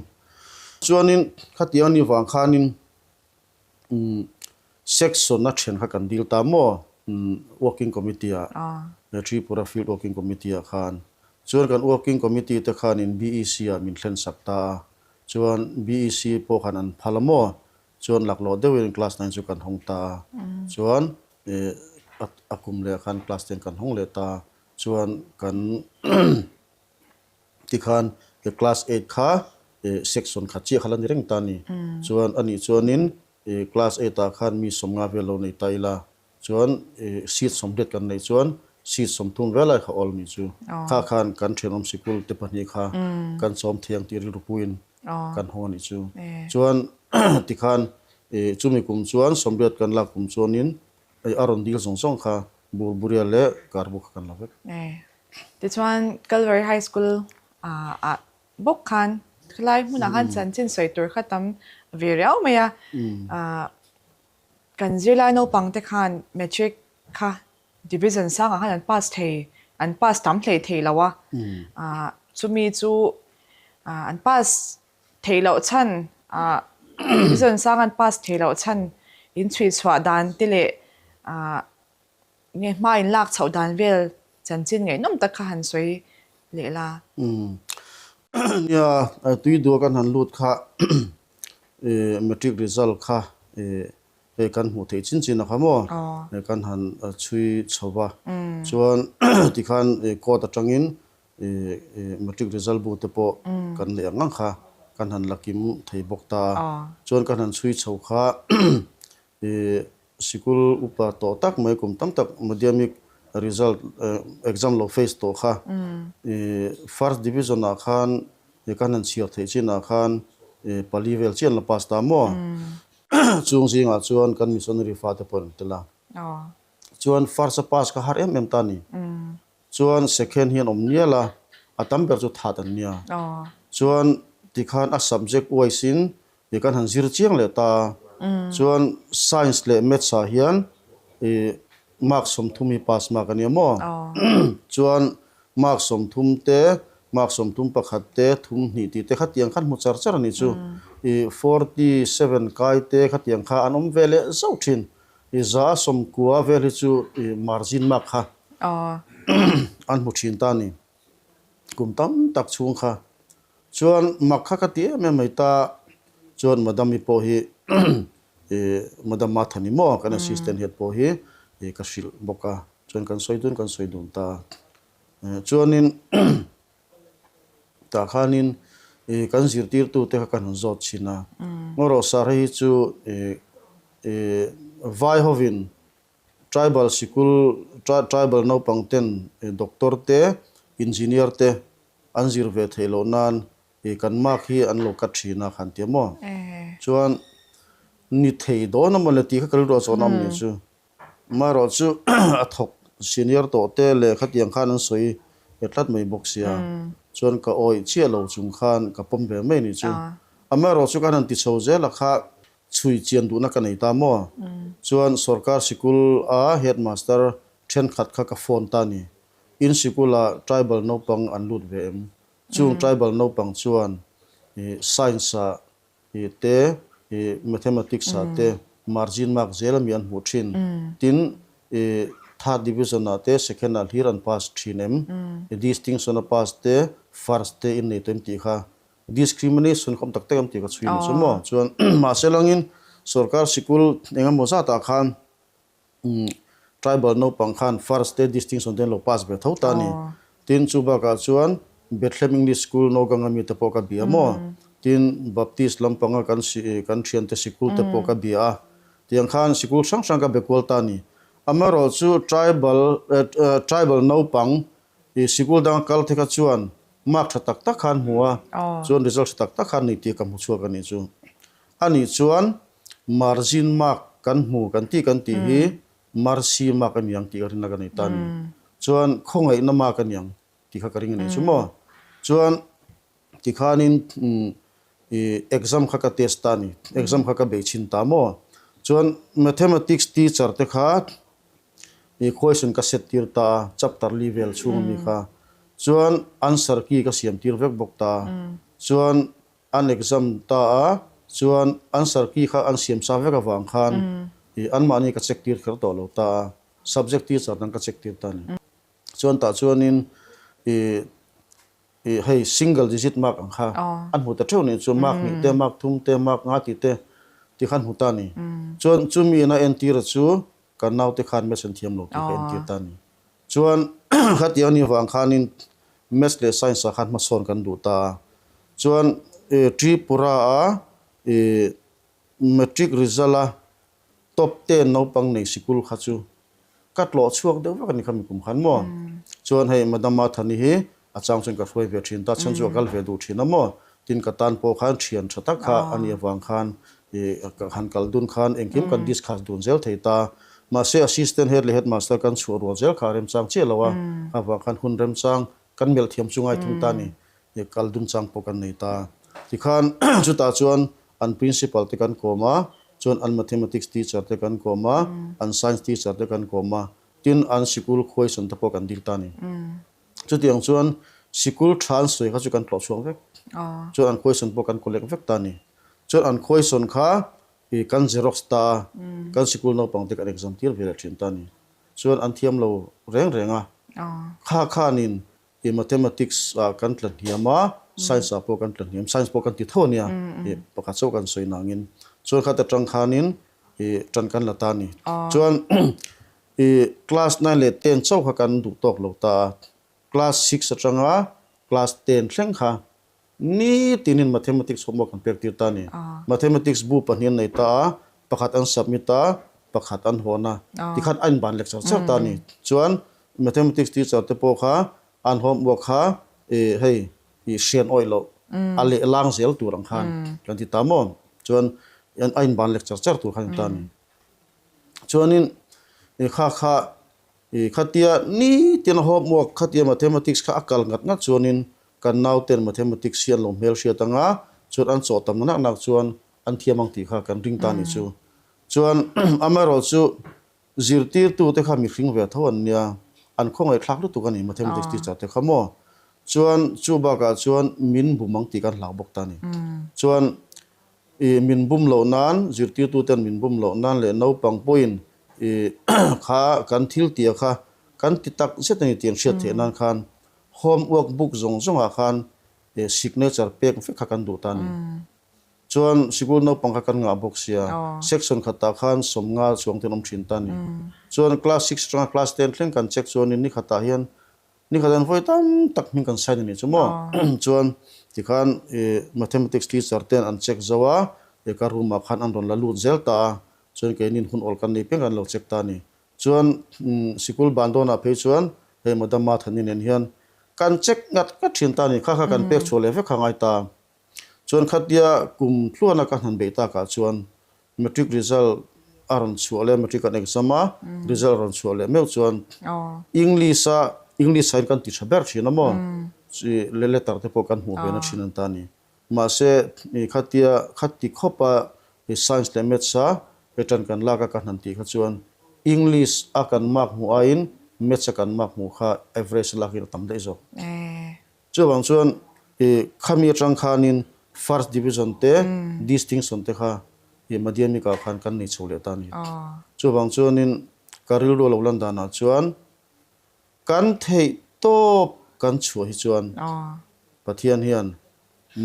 Chuanin khatiang a nih vang khanin section a then kha kan dil ta maw working committee ah Tripura field working committee ah khan. Chuan kan working committee te khanin BEC ah min thlen sak ta a. Chuan BEC pawh khan an phal a maw? Chuan laklawh deuhin class nine chu kan hawng ta a. Chuan a kum leh khan class ten kan hawng leh ta a. Chuan kan tikhan class eight kha section khat chiah kha la ni reng ta a ni. Chuan anih chuanin class eight ah khan mi sawmnga vel lo nei ta ila. Chuan seat sawmriat kan neih chuan seat sawmthum vel ai kha awl nih chu. Kha khan kan thenawm sikul te pahnih kha kan chawm thiang tih rilru puiin kan haw nih chu. Chuan tikhan chumi kum chuan sawmriat kan lak kum chuanin a rawn dil zawng zawng kha Burburia leh Karbu kha kan la vek.
Tichuan Calvary High School ah bawk khan khilai hmunah khan chanchin sawi tur kha tam ve riau mai a. Kan zirlai naupang te khan matric kha division sangah khan an pass thei, an pass tam hlei thei lo a. Chumi chu an pass theih loh chhan, division sang an pass theih loh chhan in chhui chhuah dan te leh nge hma in lak chhoh dan vel chanchin ngaihnawm tak kha han sawi leh la.
Nia, tui dua kan han lut kha Matric result kha hei kan hmuh theih chin chin a kha maw kan han chhui chho va chuan tikhan court atangin matric result bu te pawh kan neih ang ang kha kan han la kim thei bawk ta a chuan kan han chhui chho kha sikul upa tawh tak mai kum tam tak Madhyamik. result exam lo face tawh kha first division ah khan kan han chhiar theih chinah khan pali vel chiah an la pass ta maw? Chung zingah chuan kan missionary fate pawh an tel a. Chuan first a pass kha har em em ta a ni. Chuan second hi an awm nial a, a tam ber chu that an nia. Chuan tikhan a subject wise in i kan han zir chiang leh ta a. Chuan science leh maths ah hian i mark 30 hi pass mark a nia maw? Chuan mark 30 te, mark 31 te, thum hnih tih te khatiang khan hmu char char a nih chu. I 47 kai te khatiang kha an awm ve leh zauh thin. I 190 vel hi chu i margin mark kha an hmu thin ta a ni. Kum tam tak chhung kha chuan mak kha ka ti em em mai ta chuan Madam-i pawh hi i Madam Mathani maw kan assistant head pawh hi i ka hrilh bawk a chuan kan sawi dun kan sawi dun ta. Chuanin tah khanin i kan zirtirtute kha kan han zawt thin a, Ngawrawh sar hei hi chu i i vai hovin Tribal sikul tribal naupang ten doctor te engineer te an zir ve theih loh nan i kan mark hi an lo cut thin a khan tia maw? Chuan ni thei dawn a mawle tih kha ka rilru a chawn a awm ni chu. Amaherawh chu a thawk senior tawh te leh khatiang khan an sawi e tlat mai bawk sia. Chuan ka awih chiah lo chung khan ka pawm ve mai ni chu. Amaherawh chu kan han ti chho zel a kha chhui chian duhna ka nei ta maw? Chuan sorkar sikul a headmaster thenkhat kha ka phone ta ni. In sikul ah tribal naupang an lut ve em? Chung tribal naupang chuan science ah I te, i mathematics ah te margin mark zel ami an hmuh thin. Tin, i third division ah te second ah hlir an pass thin em? I distinction a pass te first te in nei tawh em tih kha discrimination kha awm tak tak em tih ka chhui ni chu maw? Chuan mahse langin sorkar sikul engemaw zat ah khan Tribal naupang khan first te distinction te an lo pass ve tho ta a ni. Tin, chu bakah chuan Bethlehem English School Nauganga mite pawh ka bia maw? Tin, Baptist lampanga kan kan thiante sikul te pawh ka bia a. Tiang khan sikul hrang hrang ka be kual ta a ni. Amaherawh chu tribal tribal naupang i sikul danga kal te kha chuan mark tha tak tak khan hmu a, chuan result tha tak tak khan nei tih ka hmu chhuak a nih chu. A nih chuan Margin mark kan hmu kan tih kan tih hi mercy mark a niang tih ka rinna ka nei ta a ni. Chuan khawngaihna mark a niang tih kha ka ring a ni chu maw. Chuan tikhanin i exam kha ka test ta a ni, exam kha ka bei chhin ta maw. Chuan mathematics teacher te kha i question ka set tir ta a, chapter li vel chhung ami kha. Chuan answer key ka siam tir vek bawk ta a. Chuan An exam ta a, chuan answer key kha an siam sa vek avang khan i anmahni ka check tir kher tawh lo ta a, subject teacher dang ka check tir ta a ni. Chuan tah chuanin i i hei single digit mark ang kha an hmu ta theuh nih chuan mark hnih te, mark thum te, mark nga tih te ti kha an hmu ta a ni. Chuan chumi ina entira chu kan naute khan maths an thiam lo tih kha entir ta a ni. Chuan khatiang anih avang khanin Maths leh Science ah khan hmasawn kan duh ta a. Chuan Tripura a Matric result a top ten naupang nei sikul kha chu ka tlawh chhuak deuh vek a ni kha mikum khan maw. Chuan hei Madam Mathani hi a chang chuan ka hruai ve thin ta, chhan chu a kal ve duh thin a maw. Tin ka tan pawh khan thian tha tak kha a nih avang khan ka han kal dun khan engkim kan discuss dun zel thei ta. Mahse assistant head leh headmaster kan chhuah rual zel kha a remchang chiah lo a, avang khan hun remchang kan melh thiam chu ngai thung ta ni, kal dun chang pawh kan nei ta. Tikhan chutah chuan an principal te kan kawm a, chuan an mathematics teacher te kan kawm a, an science teacher te kan kawm a, tin an sikul question te pawh kan dil ta ni. Chutiang chuan sikul tha an sawi kha chu kan tlawh chhuak vek. Chuan an question pawh kan collect vek ta a ni. Chuan an question kha i kan xerox ta a, kan sikul naupang te kan exam tir ve leh thin ta a ni. Chuan an thiam lo reng reng a. Kha khanin i mathematics ah kan tla hniam a, science ah pawh kan tla hniam, science pawh kan ti tho a nia, i pakhat chauh kan sawi nangin. Chuan khata tang khanin i tan kan la ta a ni. Chuan I class nine leh ten chauh kha kan duh tawk lo ta a, class six atanga class ten thleng kha nitinin mathematics homework kan pek tir ta a ni. Mathematics bu pahnih an nei ta a, pakhat an submit a, pakhat an hawn a, tikhan a inban lek char char ta a ni. Chuan Mathematics teacher te pawh kha an homework kha ih hei ih hrian awih loh a leh lang zel tur ang khan kan ti ta maw? Chuan a inban lek char char tur khan a ni ta a ni. Chuanin ih kha kha ih khatia nitin a homework khatia mathematics kha a kal ngat ngat chuanin kan nauten mathematics hi an lo hmelhriat ang a, chuan an chawh tam nak nak chuan an thiam ang tih kha kan ring ta a nih chu. Chuan amaherawhchu Zirtirtute kha mihring ve tho an nia, an khawngaihthlak lutuk a ni Mathematics teacher te kha maw? Chuan chu bakah chuan min bum ang tih kan hlau bawk ta a ni. Chuan ih min bum loh nan, zirtirtuten min bum loh nan leh naupang pawhin ih kha kan thil tia kha kan ti tak zet a ni tih an hriat theih nan khan homework book zawng zawngah khan signature pek vek kha kan duh ta a ni. Chuan sikul naupang kha kan ngah bawk sia, section khatah khan sawmnga chuang te an awm thin ta a ni. Chuan class six atanga class ten thleng kan check chuanin ni khatah hian ni khat an vawi tam tak hming kan sign a nih chu maw. Chuan tikhan mathematics teacher ten an check zo a, ka room ah khan an rawn la lut zel ta a, chuan keinin hun awl kan nei piang kan lo check ta a ni. Chuan sikul ban dawnah phei chuan hei Madam Mathani nen hian kan check ngat ngat thin ta a ni, kha kha kan pek chhuah leh vek kha ngai ta. Chuan khatia kum tluana ka hnan beih takah chuan matric result a rawn chhuah leh matric an exam a, result a rawn chhuah leh meuh chuan English a English ah hian kan ti tha ber thin a maw? Chi letter te pawh kan hmuh ve na thin an ta a ni. Mahse khatia khati khawp a science leh maths a pattern kan lak a ka hnan tih kha chuan English a kan mark hmuh aiin maths a kan mark hmuh kha average a lak in a tam daih zawk. Chuvang chuan i khami atang khanin First Division te, Distinction te kha i Madhyamik-ah khan kan nei chho leh ta a ni. Chuvang chuanin ka rilru a lo lan danah chuan kan theih tawp kan chhuah hi chuan Pathian hian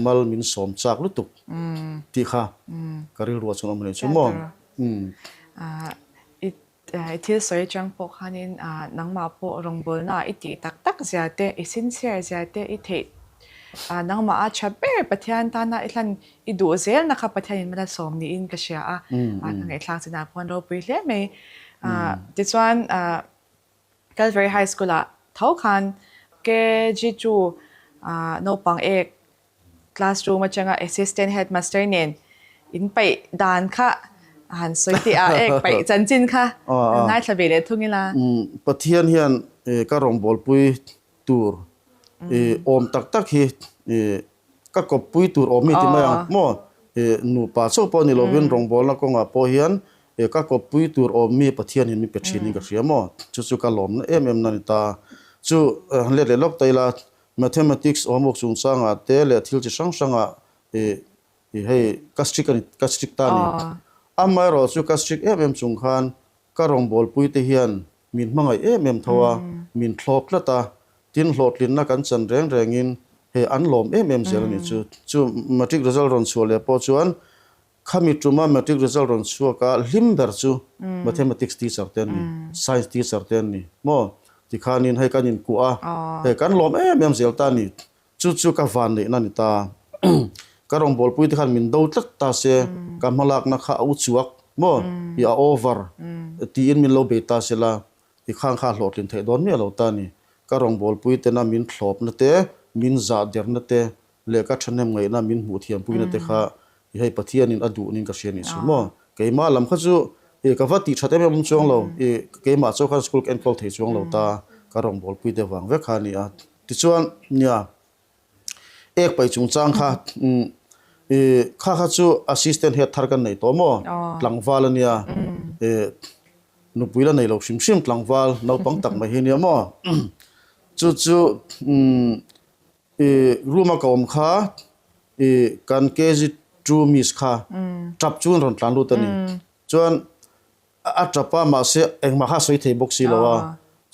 mal min sawm chak lutuk tih kha ka rilruah chuan awm a ni chu maw.
I thil sawi atang pawh khanin nangmah pawh rawngbawlnaah i tih tak tak zia te, i sincere zia te, i theih nangmah a tha ber Pathian tana i hlan i duh zelna kha Pathianin mal a sawm niin ka hria a, ka ngaihthlak chinah pawh an ropui hle mai. Tichuan Calvary High School-ah tho khan KG 2 naupang ek Classroom atanga Assistant Headmaster nen in paih dan kha a han sawi teh a, ek paih chanchin kha kan ngaithla ve leh thung ila.
Pathian hian ka rawngbawlpui tur awm tak tak hi ka kawppui tur awm hi ti mai ang maw? Nupa chauh pawh ni lovin rawngbawlna kawngah pawh hian ka kawppui tur awm mi Pathian hian min pe thin in ka hria maw? Chu chu ka lawmna em em na ni ta. Chu han let leh lawk ta ila Mathematics homework chungchangah te leh thil chi hrang hrangah ih ih hei ka strict a ni ka strict ta a ni. Amaherawh chu ka strict em em chung khan ka rawngbawlpui te hian min hmangaih em em tho a, min thlawp tlat a, tin hlawhtlinna kan chan reng rengin hei an lawm em em zel a nih chu. Chu matric result rawn chhuah leh pawh chuan Khami tuma matric result rawn chhuak a, hlim ber chu mathematics teacher te an ni, science teacher te an ni maw? Tikhanin hei kan inkuah a, hei kan lawm em em zel ta a ni. Chu chu ka van neihna a ni ta. Ka rawngbawlpui te khan min do tlat ta se, ka hmalakna kha a u chuak maw? I a over tiin min lo bei ta se la, tikhan kha a hlawhtlin theih dawn miah lo ta a ni. Ka rawngbawlpui tena min thlawpna te, min zah derna te, leh ka thahnem ngaihna min hmuh thiampuina te kha i hei Pathianin a duh nin ka hria nih chu maw? Keimah lam kha chu i ka va tih that em em awm chuang lo, i keimah chaw khan school ka enkawl thei chuang lo ta, ka rawngbawlpui te vang vek kha a ni a. Tichuan, nia, ek paih chungchang kha i kha kha chu assistant head thar kan nei tawh maw? Tlangval a nia, i nupui la nei lo hrim hrim tlangval naupang tak mai hi a nia maw? Chu chu I room a ka awm kha i kan KG 2 miss kha tap chu an rawn tlan lut a ni. Chuan a tap a mahse engmah kha a sawi thei bawk si lo a.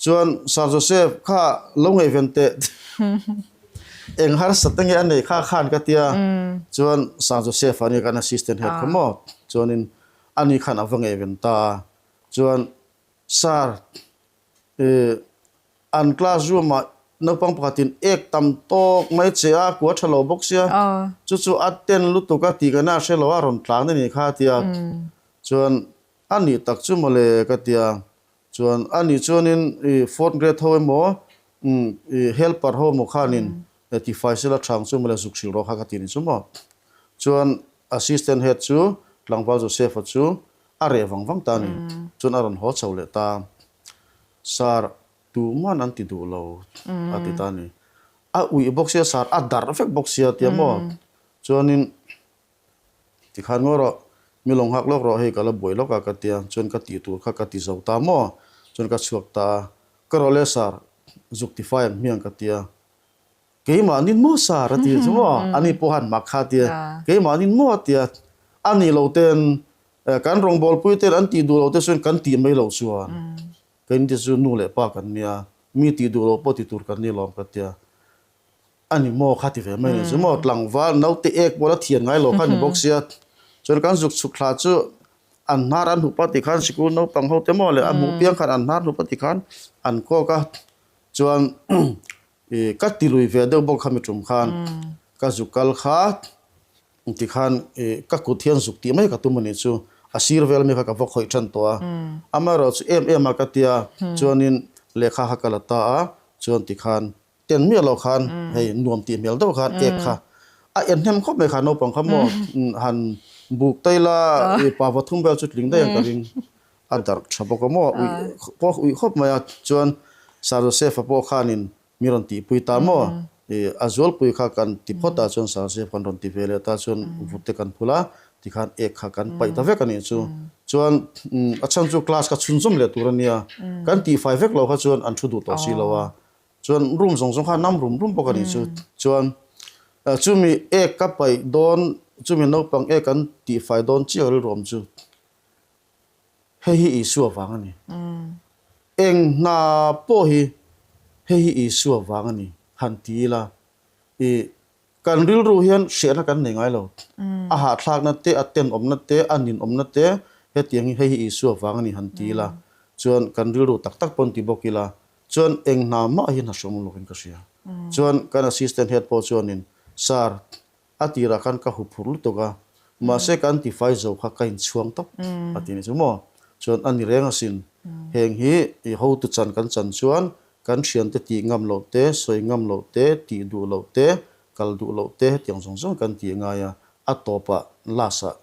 Chuan Sir Joseph kha lo ngaihven teh eng harsat te nge a nei kha khan ka tia. Chuan Sir Joseph a nia kan assistant head kha maw. Chuanin ani khan a va ngaihven ta a. Chuan Sir i An class room ah naupang pakhatin ek tam tawk mai che a, kua tha lo bawk sia, chu chu a ten lutuk a tih ka na hre lo a rawn tlan a nih kha a ti a, chuan a nih tak chu mawle ka ti a, Chuan a nih chuanin i fourth grade ho emaw i helper ho emaw khanin tifai sela thang chu mawle zuk hrilh rawh kha ka ti ni chu maw. Chuan assistant head chu tlangval Joseph-a chu a reh vang vang ta a ni. Chuan a rawn haw chho leh ta. Sir, tuman an ti duh lo a ti ta a ni. A uih bawk sia sir, a darh vek bawk sia tia maw. Chuanin Tikhan ngaw rawh, mi lo nghak lawk rawh hei ka la buai lawk a ka tia, chuan ka tih tur kha ka ti zo ta maw? Chuan ka chhuak ta a, ka rawh le sir, zuk ti fai ang hmiang ka tia, keimahnin maw sir a ti chu maw, ani pawh han mak kha a tia, keimahnin maw a tia, a nih lo ten kan rawngbawlpui ten an tih duh lo te chuan kan tih mai loh chuan keini te chu nu leh pa kan nia, mi tih duh loh pawh ti tur kan ni lawm ka tia. A ni maw kha ti ve mai ni chu maw tlangval naute ek pawh la thian ngai lo kha ni bawk sia chuan kan zuk chhuk thla chu an hnar an hup a ti khan sikul naupang ho te maw leh a hmuh piang khan an hnar hup a ti khan an kawk a chuan ih ka ti lui ve deuh bawk kha mi tum khan ka zuk kal kha ti khan ih ka kut hian zuk tih mai ka tum a nih chu a sir vel ami kha ka va khawih tan tawh a amaherawh chu em em a ka tia chuanin lehkha kha ka la ta a chuan ti khan Ten miah lo khan hei nuam tih hmel deuh khan ek kha a en hnem khawp mai kha naupang kha maw han buk tai la i pa va thum vel chu tling daih ang ka ring a darh tha bawk a maw uih pawh uih khawp mai a chuan Sir Joseph-a pawh khanin mi rawn tihpui ta maw i a zualpui kha kan ti phawt a chuan Sir Joseph kan rawn ti ve leh ta chuan vut te kan phul a tikhan ek kha kan paih ta vek a nih chu chuan a chhan chu class kha chhunzawm leh tur a nia kan tihfai vek lo kha chuan an thu duh tawh si lo a. Chuan room zawng zawng kha nam rum rum bawk a nih chu. Chuan chumi ek ka paih dawn, chumi naupang ek an tihfai dawn chiah rilru awm chu hei hi Isua vang a ni. Eng hna pawh hi hei hi Isua vang a ni han ti ila i Kan rilru hian hriatna kan nei ngai lo. A hahthlakna te, a tenawmna te, a ninawmna te, hetiang hi hei hi Isua vang a ni han ti ila, chuan kan rilru tak tak pawn ti bawk ila, chuan eng hna mah hi hna hrawm lawkin ka hria. Chuan kan assistant head pawh chuanin, Sir, a tirah khan ka huphurh lutuk a, mahse kan tifai zo kha ka inchhuang tawp, a ti ni chu maw? Chuan a ni reng asin, heng hi i hotu chan kan chan chuan Kan thiante tih ngam loh te, sawi ngam loh te, tih duh loh te, kal duh loh te hetiang zawng zawng kan tih ngai a, a tawpah last ah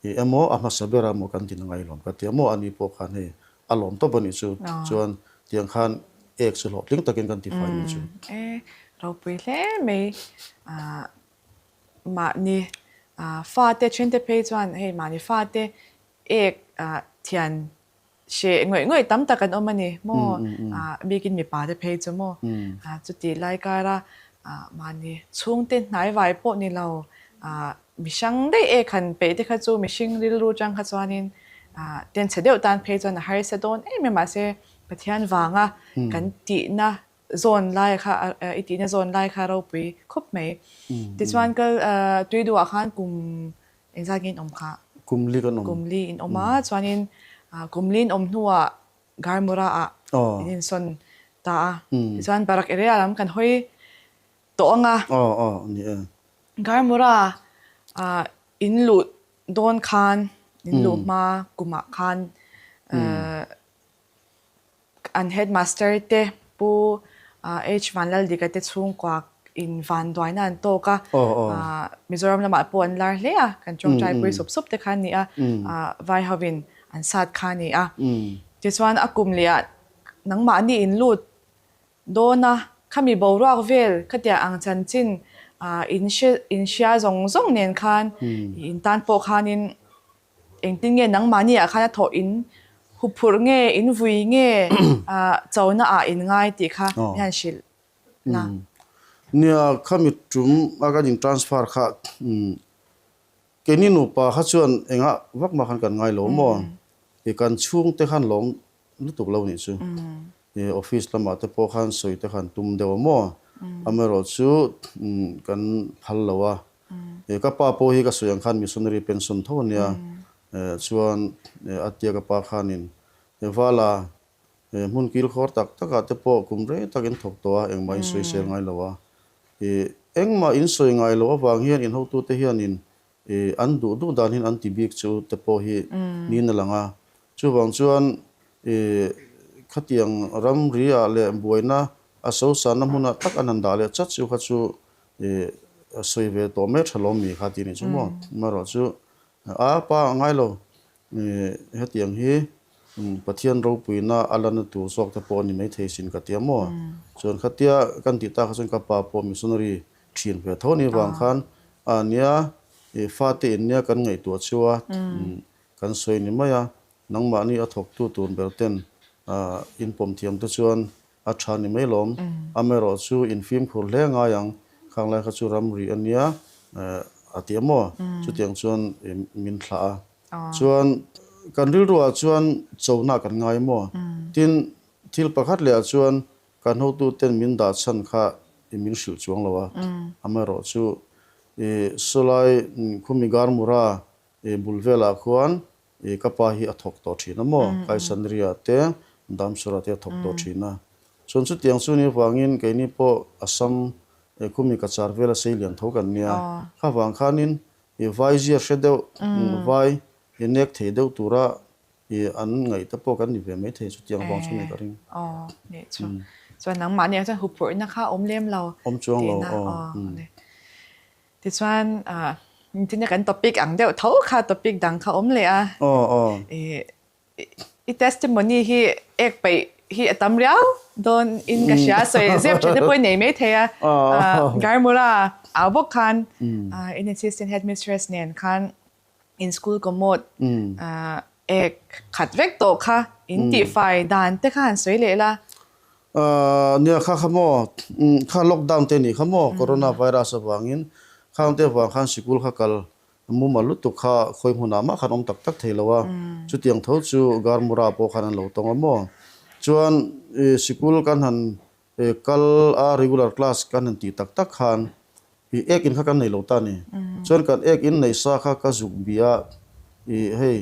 i emaw a hmasa ber ah maw kan ti na ngai lawm ka ti a maw ani pawh khan hei a lawm tawp a nih chu chuan tiang khan ek chu hlawhtling takin kan ti fai nih chu.
E ropui hle mai ah mahni ah fate thente phei chuan hei mahni fate ek ah thian Hreh ngawih ngawih tam tak an awm a ni maw? Bikin mipa te phei chu maw? Chutih lai kara mahni chhungte hnaivai pawh ni lo mihrang daih ek han peih te kha chu mihring rilru tang kha chuanin tenchhe deuh tan phei chuan a harsa dawn em em mahse Pathian vanga kan tihna zawn lai kha i tihna zawn lai kha ropui khawp mai. Tichuan kal Tuiduhah khan kum Engzat nge in awm kha?
Kum li kan awm.
Kum li in awm a, chuanin kum li in awm hnuah Garmura ah in insawn ta a. Tichuan Barak area lam kan hawi tawh ang a.
Aw aw ni e.
Garmura ah in luh dawn khan, in luh hma kumah khan An headmaster te Pu H Vanlaldika te chhungkua in vanduaina an tawk a, Mizoram lamah pawh an lar hle a, kan tawngtaipui sup sup te kha an ni a, vai hovin an sat kha a ni a. Tichuan a kum leh ah nangmahni in lut dawn a, khami boruak vel khatiang ang chanchin in hre in hria zawng zawng nen khan in tan pawh khanin Engtin nge nangmahni ah khan a thawh in huphurh nge, in vui nge chona ah in ngai tih kha min han hrilh la.
Nia, khami tum a kan in transfer kha keini nupa kha chuan engah vak mah khan kan ngai lo maw? Kan chhungte khan lawm lutuk lo nih chu. Office lamah te pawh khan sawi te khan tum deuh a maw? Amaherawh chu kan phal lo a. Ka pa pawh hi ka sawi ang khan missionary pension tho a nia. Chuan a tia ka pa khanin Vala hmun kilkhawr tak takah te pawh kum rei tak in thawk tawh a, engmah in sawi sel ngai lo a. Engmah in sawi ngai loh avang hian in hotute hianin an duh duh dan hian an ti bik chu te pawh hi niin a lang a. Chuvang chuan. Khatiang ramri ah leh buaina a sosanna hmunah tak an han dah leh chat chu kha chu ih sawi ve tawh mai tha lawm mi kha tih ni chu maw. Amaherawhchu a pa a ngai lo ih hetiang hi Pathian ropuina a lana tur zawk te pawh a ni maithei sin ka tia maw. Chuan khatia kan tih tak kha chuan ka pa pawh missionary thin ve tho ni vang khan a nia ih fate in nia kan ngaihtuah chu a kan sawi ni mai a. Nangmahni a thawktu tur ber ten in pawm thiam te chuan a tha ni mai lawm. Amaherawh chu in fimkhur hle ngai ang, khang lai kha chu ramri a nia a ti a maw? Chutiang chuan min thlah a. Chuan kan rilruah chuan chona kan ngai maw? Tin, thil pakhat leh ah chuan kan hotu ten min dah chhan kha min hrilh chuang lo a. Amaherawh chu sawlai khumi Garmura bul velah khuan I ka pa hi a thawk tawh thin a maw? Kaisanria te, Damsura te a thawk tawh thin a. Chuan chutiang chu ni avangin keini pawh Assam khumi Cachar vela sei lian tho kan nia. Kha vang khanin i vai zia hre deuh, vai i nek thei deuh tura i an ngaih te pawh kan ni ve maithei chutiang vang chu ni ka ring.
Aw, nih chu. Chuan nangmahni ah chuan huphurhna kha awm lem lo.
Awm chuang lo, aw.
Tichuan engtin nge kan topic ang deuh tho kha topic dang kha awm leh a.
Aw aw.
I testimony hi ek peih hi a tam riau dawn in ka hria sawi zep thin te pawh i nei mai thei a. Garmura au bawk khan in assistant headmistress nen khan in school commode ek khat vek tawh kha in tihfai dan te kha han sawi leh la.
Nia kha kha maw kha lockdown te nih kha maw corona virus avangin khang te avang khan sikul kha kal mumal lutuk kha khawi hmunah mah khan awm tak tak thei lo a, chutiang tho chu Garmura pawh khan an lo tawng a maw. Chuan sikul kan han kal a regular class kan han tih tak tak khan I ek in kha kan nei lo ta ni. Chuan kan ek in nei sa kha ka zuk bia i hei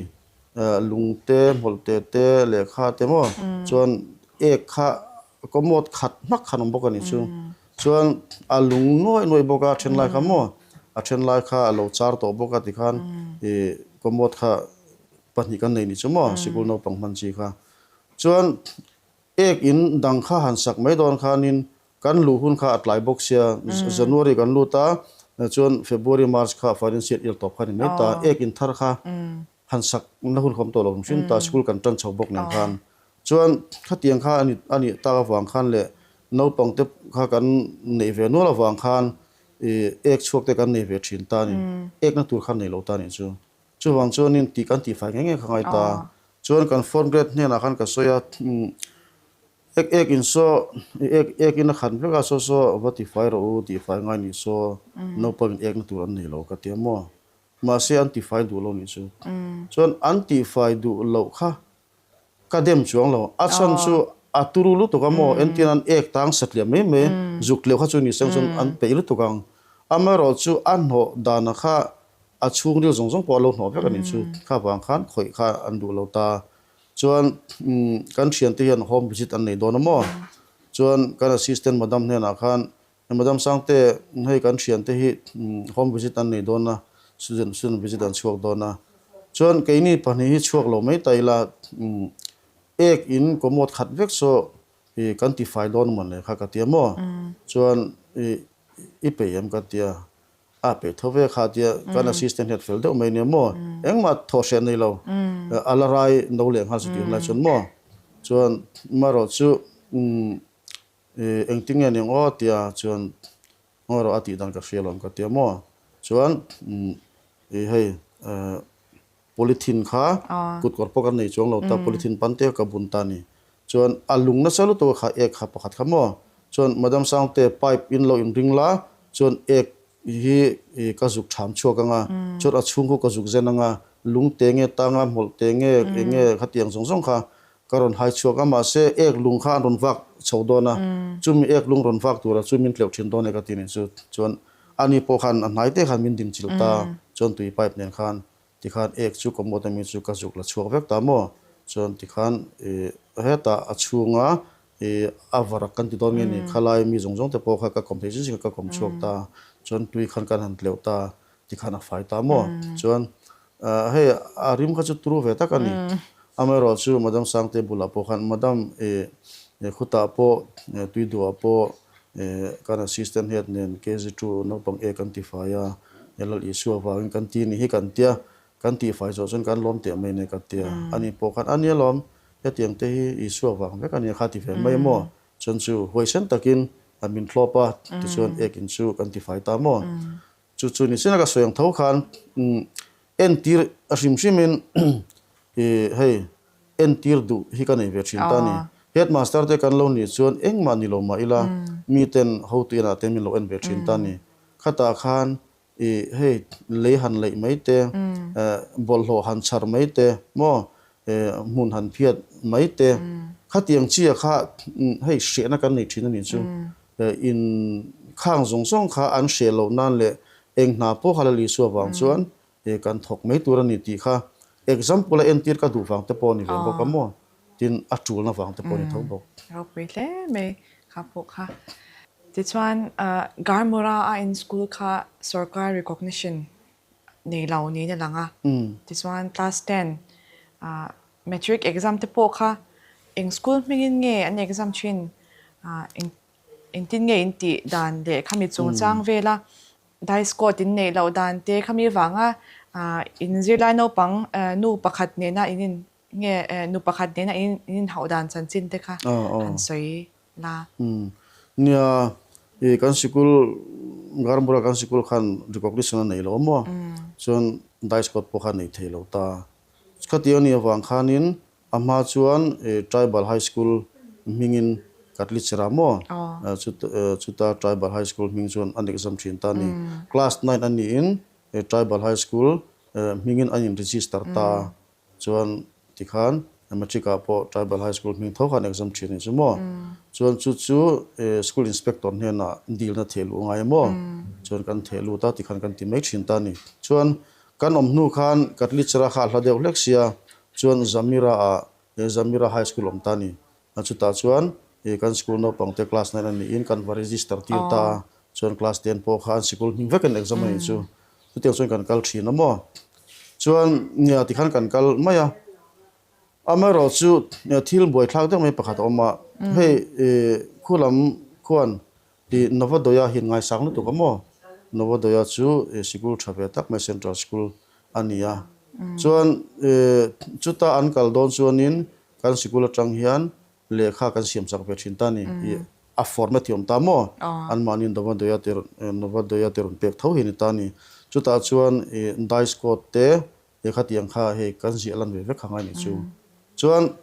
lung te hmawlh te te lehkha te maw chuan ek kha commode khat hmak khan awm bawk a ni chu. Chuan a lung nuaih nuaih bawk a then lai kha maw a then lai kha a lo char tawh bawk a tikhan i commode kha pahnih kan nei ni chu maw sikul naupang hman chi kha. Chuan ek in dang kha han sak mai dawn khanin Kan luh hun kha a tlai bawk sia, January kan lut a, chuan February, March kha financial year tawp kha a ni mai ta, ek in thar kha han sak na hun kha awm tawh lo hrim hrim ta, school kan tan chho bawk nen khan. Chuan khatiang kha a ni a nih tak avang khan leh naupang te kha kan neih ve nual avang khan ih ek chhuak te kan nei ve thin ta a ni, ek na tur kha nei lo ta a nih chu. Chuvang chuanin tih kan tihfai ngei ngei kha ngai ta. Chuan kan fourth grade hnenah khan ka sawi a, Ek ek in saw, ek ek in a khat vek a, saw saw va tifai rawh u, tifai ngai nih saw, naupang in ekna tur an nei lo ka ti a maw? Mahse an tifai duh lo nih chu. Chuan an tifai duh loh kha ka dem chuang lo, a chhan chu a turu lutuk a maw, entir an ek tang satliah mai mai, zuk tleuh kha chu ni seng chuan an peih lutuk ang. Amaherawh chu a hnawh dana kha a chhungril zawng zawng pawh a lo hnawh vek a nih chu, kha vang khan khawih kha an duh lo ta. Chuan kan thiante hian home visit an nei dawn a maw? Chuan kan assistant madam hnenah khan, Madam Sangte, hei kan thiante hi home visit an nei dawn a, student student visit an chhuak dawn a. Chuan keini pahnih hi chhuak lo mai ta ila, ek in commode khat vek saw kan tifai dawn a mawn le kha ka ti a maw? Chuan i peih em ka ti a. A peih tho ve kha tia kan assistant hian fel deuh mai nia maw engmah thawh hreh nei lo a la rai no leh nghal chu tih hunlai chuan maw chuan marawh chu engtin nge niang aw tia chuan marawh a tih dan ka hria lo ka tia maw chuan i hei Polythene kha kut kawr pawh kan nei chuang lo ta, polythene pan te ka bun ta a ni. Chuan a lung nasa lutuk a kha ek kha pakhat kha maw? Chuan Madam Sangte pipe in lo inring la, chuan ek hi ka zuk tham chhuak ang a, chuan a chhung khu ka zuk zen ang a, lung te nge tang a, hmawlh te nge eng nge khatiang zawng zawng kha ka rawn hai chhuak a, mahse ek lung kha an rawn vak chho dawn a, chumi ek lung rawn vak turah chu min tleuh thin dawn e ka ti nih chu. Chuan ani pawh khan a hnai te khan min dingchilh ta, chuan tui pipe nen khan Tikhan ek chu ka mawt ami chu ka zuk la chhuak vek ta maw? Chuan tikhan ih hetah a chhunga ih a varak kan ti dawn nge ni khalai mi zawng zawng te pawh kha ka kawm thei zing zing a ka kawm chhuak ta. Chuan tui khan kan han tleuh ta tikhan a fai ta maw? Chuan hei a rim kha chu turu ve tak a ni. Amaherawhchu Madam Sangte bulah pawh khan Madam ih khutah pawh Tuiduah pawh kan assistant head nen KG2 naupang e kan ti fai a, Lal Isua vangin kan ti ni hi kan tia, kan tih fai zawh chuan kan lawm teh mai nia ka tia. Ani pawh khan a nia lawm, hetiang te hi Isua vang vek a nia kha ti ve mai maw? Chuan chu huaisen takin a min thlawp a, tichuan ekin chu kan ti fai ta maw? Chu chu ni sin a ka sawi ang tho khan entir a hrim hrimin hei entir duh hi ka nei ve thin ta a ni. Headmaster te kan lo nih chuan engmah ni lo mah ila miten hotu inah te min lo en ve thin ta a ni. Khatah khan hei lei han leih mai te, bawlhhlawh han chhar mai te maw, hmun han phiat mai te, khatiang chiah kha hei hrehna kan nei thin a nih chu. In khang zawng zawng kha an hreh loh nan leh eng hna pawh kha Lal Isua vang chuan kan thawk mai tur a ni tih kha example a entir ka duh vang te pawh a ni ve bawk a maw? Tin, a tulna vang te pawh a ni tho bawk.
Ropui hle mai kha pawh kha. Tichuan, Garmura a in school kha sorkar recognition nei lo niin a lang a. Tichuan, class ten Matric exam te pawh kha eng school hmingin nge an exam thin? Engtin nge in tih dan leh khami chungchang vela dice code in neih loh dan te khami vanga in zirlai naupang nu pakhat nena in in nge nu pakhat nena in in hauh dan chanchin te kha han sawi la.
Nia, i kan sikul Garmura kan sikul khan recognition a nei lo maw? Chuan dice code pawh kha a nei thei lo ta. Khati a nih avang khanin a hma chuan Tribal High School hmingin Katlichera maw chuta Tribal High School hming chuan an exam thin ta a ni. Class nine a niin Tribal High School hmingin an in register ta a, chuan tikhan Matric ah pawh Tribal High School hming tho khan exam thin a ni chu maw. Chuan chu chu School Inspector hnenah dilna theh luh a ngai maw, chuan kan theh lut a tikhan kan ti mai thin ta a ni. Chuan Kan awm hnu khan Katlichera kha a hla deuh hlek sia, chuan Zamira ah Zamira High School awm ta a ni. Chutah chuan kan school naupangte class nine a niin kan va register tir ta a, chuan class ten pawh kha an sikul hming vekin exam a nih chu. Chutiang chuan kan kal thin a maw. Chuan nia tikhan kan kal mai a. Amaherawh chu thil buaithlak deuh mai pakhat a awm a, hei khulam khuan I Novodoya hi ngaisang lutuk a maw? Novodoya chu sikul tha ve tak mai Central School a ni a. Chuan chuta an kal dawn chuanin kan sikul atang hian lehkha kan siam chak ve thin ta a ni. I a format hi a awm ta maw? Anmahni Novodoya te Novodoya te rawn pek tho hi a ni ta a ni. Chutah chuan i dice code te lehkha tiang kha hei kan ziah lan ve vek kha ngai a nih chu. Chuan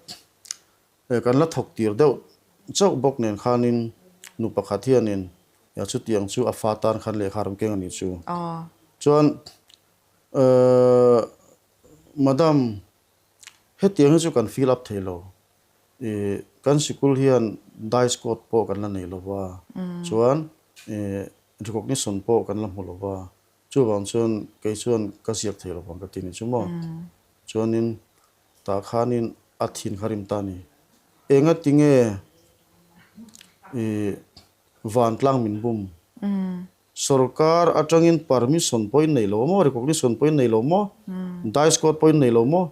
Kan la thawk tir deuh chauh bawk nen khanin nu pakhat hianin chutiang chu a fa tan khan lehkha rawn keng a nih chu. Chuan Madam, hetiang hi chu kan fill up thei lo. Kan sikul hian dice code pawh kan la nei lo va, chuan recognition pawh kan la hmu lo va, chuvang chuan kei chuan ka ziak thei lo vang ka ti a nih chu maw. Chuanin Tah khanin a thin kha rim ta a ni. Enga tinge i vantlang min bum? Sorkar atangin permission pawhin nei lo maw? Recognition pawhin nei lo maw? Dice code pawhin nei lo maw?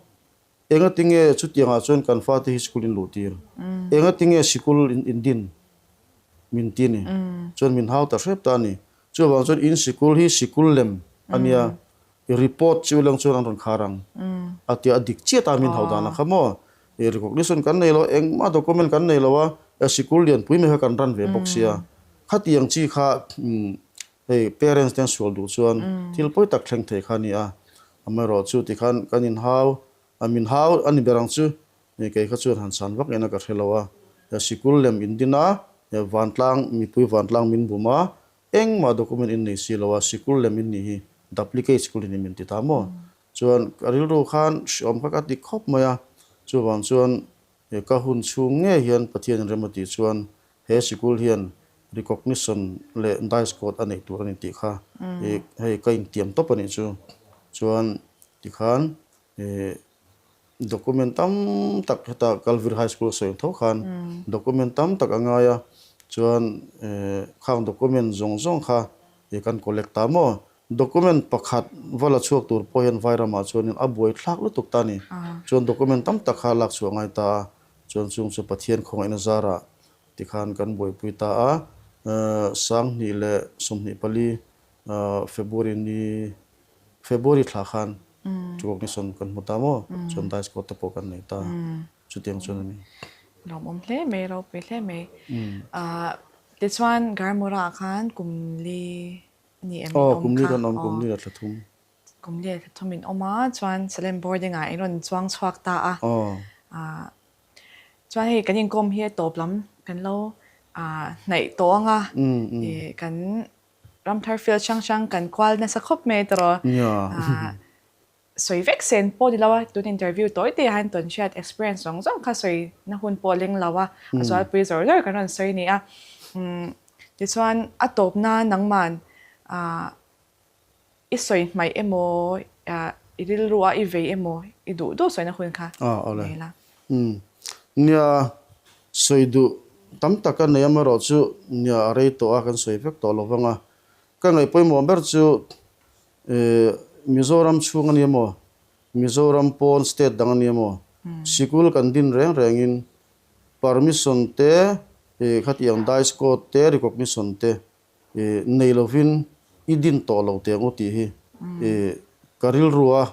Enga tinge chutiangah chuan kan fate hi sikul in luh tir? Enga tinge sikul in din min ti ni? Chuan min hau ta hrep ta a ni. Chuvang chuan in sikul hi sikul lem a nia. I report chu leng chuan an rawn khar ang a tia a dik chiah ta min hau dan a kha maw. I recognition kan nei lo a, engmah document kan nei lo a, sikul lianpui mai kha kan run ve bawk sia. Khatiang chi kha hei parents te an sual duh chuan thil pawi tak thleng thei kha a ni a. Amaherawh chu tikhan kan inhau, min hau a ni ber ang chu. Kei kha chuan han chhan vak ena ka hre lo a. Sikul lem indin a, vantlang mipui vantlang min bum a, Engmah document in nei si lo a, sikul lem in nih hi duplicate sikul in min ti ta maw? Chuan ka rilru khan hriawm kha ka ti khawp mai a, chuvang chuan ka hun chhung ngei hian Pathian in rem a tih chuan he sikul hian recognition leh dice code a neih tur a ni tih kha hei ka intiam tawp a nih chu. Chuan tikhan Document tam tak heta Calvary High School a sawi ang tho khan document tam tak a ngai a, chuan khang document zawng zawng kha kan collect ta maw? Document pakhat va la chhuak tur pawh hian Vairamah chuanin a buai thlak lutuk ta a ni. Chuan document tam tak kha lak chhuah ngai ta a, chuan chung chu Pathian khawngaihna zarah tikhan kan buaipui ta a. 2024 February ni February thla khan recognition kan hmu ta maw? Chuan dice code te pawh kan nei ta. Chutiang chuan a ni.
Lawmawm hle mai, ropui hle mai. Tichuan Garmura ah khan kum li a ni em in awm kha? Aw,
kum li kan awm, kum li a thla thum.
Kum li a thla thum in awm a, chuan Salem boarding ah in rawn chuang chhuak ta a. Chuan hei kan inkawm hi a tawp lam kan lo hnaih tawh ang a, kan Ramthar field hrang hrang kan kual nasa khawp mai tawh. Sawi vek sen pawh ni lo a, tun interview tawi te ah hian tawn hriat experience zawng zawng kha sawi na hun pawh a leng lo a, a zualpui zawr zawr kan rawn sawi a ni a. Tichuan a tawpna nangman i sawi hmaih emaw, i rilru a i vei emaw i duh duh sawina hun kha nei la.
Nia, sawi duh tam tak a nei amaherawh chu nia a rei tawh a, kan sawi vek tawh lo vang a. Ka ngaih pawimawh ber chu Mizoram chhung a ni emaw, Mizoram pawn state dang a ni emaw, sikul kan din reng rengin permission te, khatiang dice code te, recognition te nei lovin i din tawh lo teh ang u tih hi ka rilru a,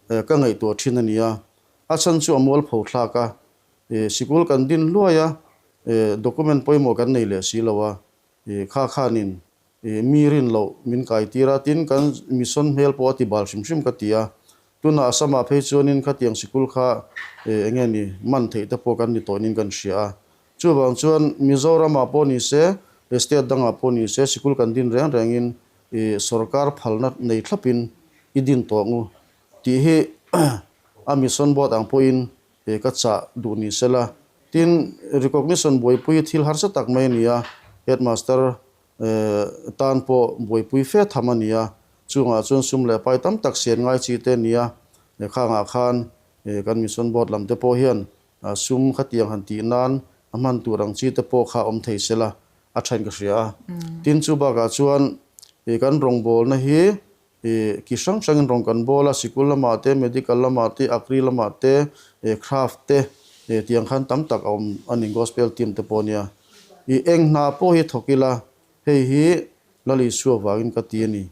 ka ngaihtuah thin a ni a. A chhan chu a mualpho thlak a, sikul kan din hluai a, document pawimawh kan nei leh si lo a, kha khanin Mi rin loh min kai tir a, tin kan mission hmel pawh a ti bal hrim hrim ka ti a. Tunah Assam-ah phei chuanin khatiang sikul kha eng nge ni man theih te pawh kan ni tawhin kan hria a. Chuvang chuan Mizoramah pawh ni se, state dangah pawh ni se sikul kan din reng rengin sorkar phalna nei thlapin i din tawh ang u tih hi a mission board ang pawhin ka chah duh ni sela. Tin, recognition buaipui thil harsa tak mai a ni a, headmaster Tan pawh buaipui fe tham a ni a, chungah chuan sum leh pai tam tak sian ngai chi te a ni a, khangah khan kan Mission Board lam te pawh hian sum khatiang han tih nan a hman tur ang chi te pawh kha awm thei sela a thain ka hria a. Tin chu bakah chuan kan rawngbawlna hi Ki hrang hrangin rawn kan bawl a, sikul lamah te, medical lamah te, agri lamah te, craft te tiang khan tam tak a awm a ni, gospel team te pawh a nia. I eng hna pawh hi thawk ila, hei hi Lal Isua vangin ka ti a ni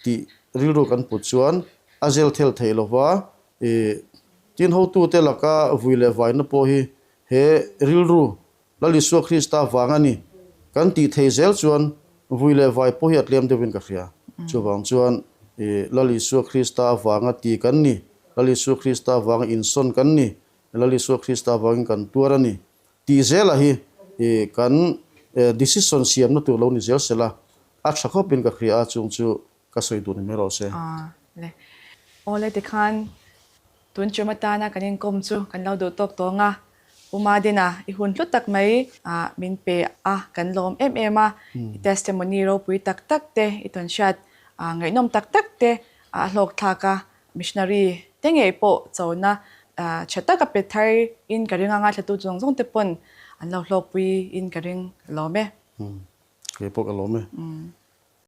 tih rilru kan put chuan a zel thel theih lova, tin hotute laka vui leh vaina pawh hi he rilru Lal Isua Krista vang a ni. Kan tih thei zel chuan vui leh vai pawh hi a tlem deuhin ka hria. Chuvang chuan Lal Isua Krista avanga ti kan ni, Lal Isua Krista avanga insawn kan ni, Lal Isua Krista avangin kan tuar a ni tih zela hi kan decision siamna tur lo ni zel sela a tha khawpin ka hria a, chung chu Ka sawi duh ni mai rawh se.
Le. Awle tikhan tun ṭum atana kan inkawm chu kan lo duh tawk tawng a, U Madina i hun hlu tak mai min pe a, kan lawm em em a, i testimony ropui tak tak te, i tawnhriat ngaihnawm tak tak te a hlawk thlak a, missionary te ngei pawh chona ṭha taka pe thar in ka ring a, ngaithlatu zawng zawng te pawn an lo hlawkpui in ka ring lawm e.
Kei pawh ka lawm e.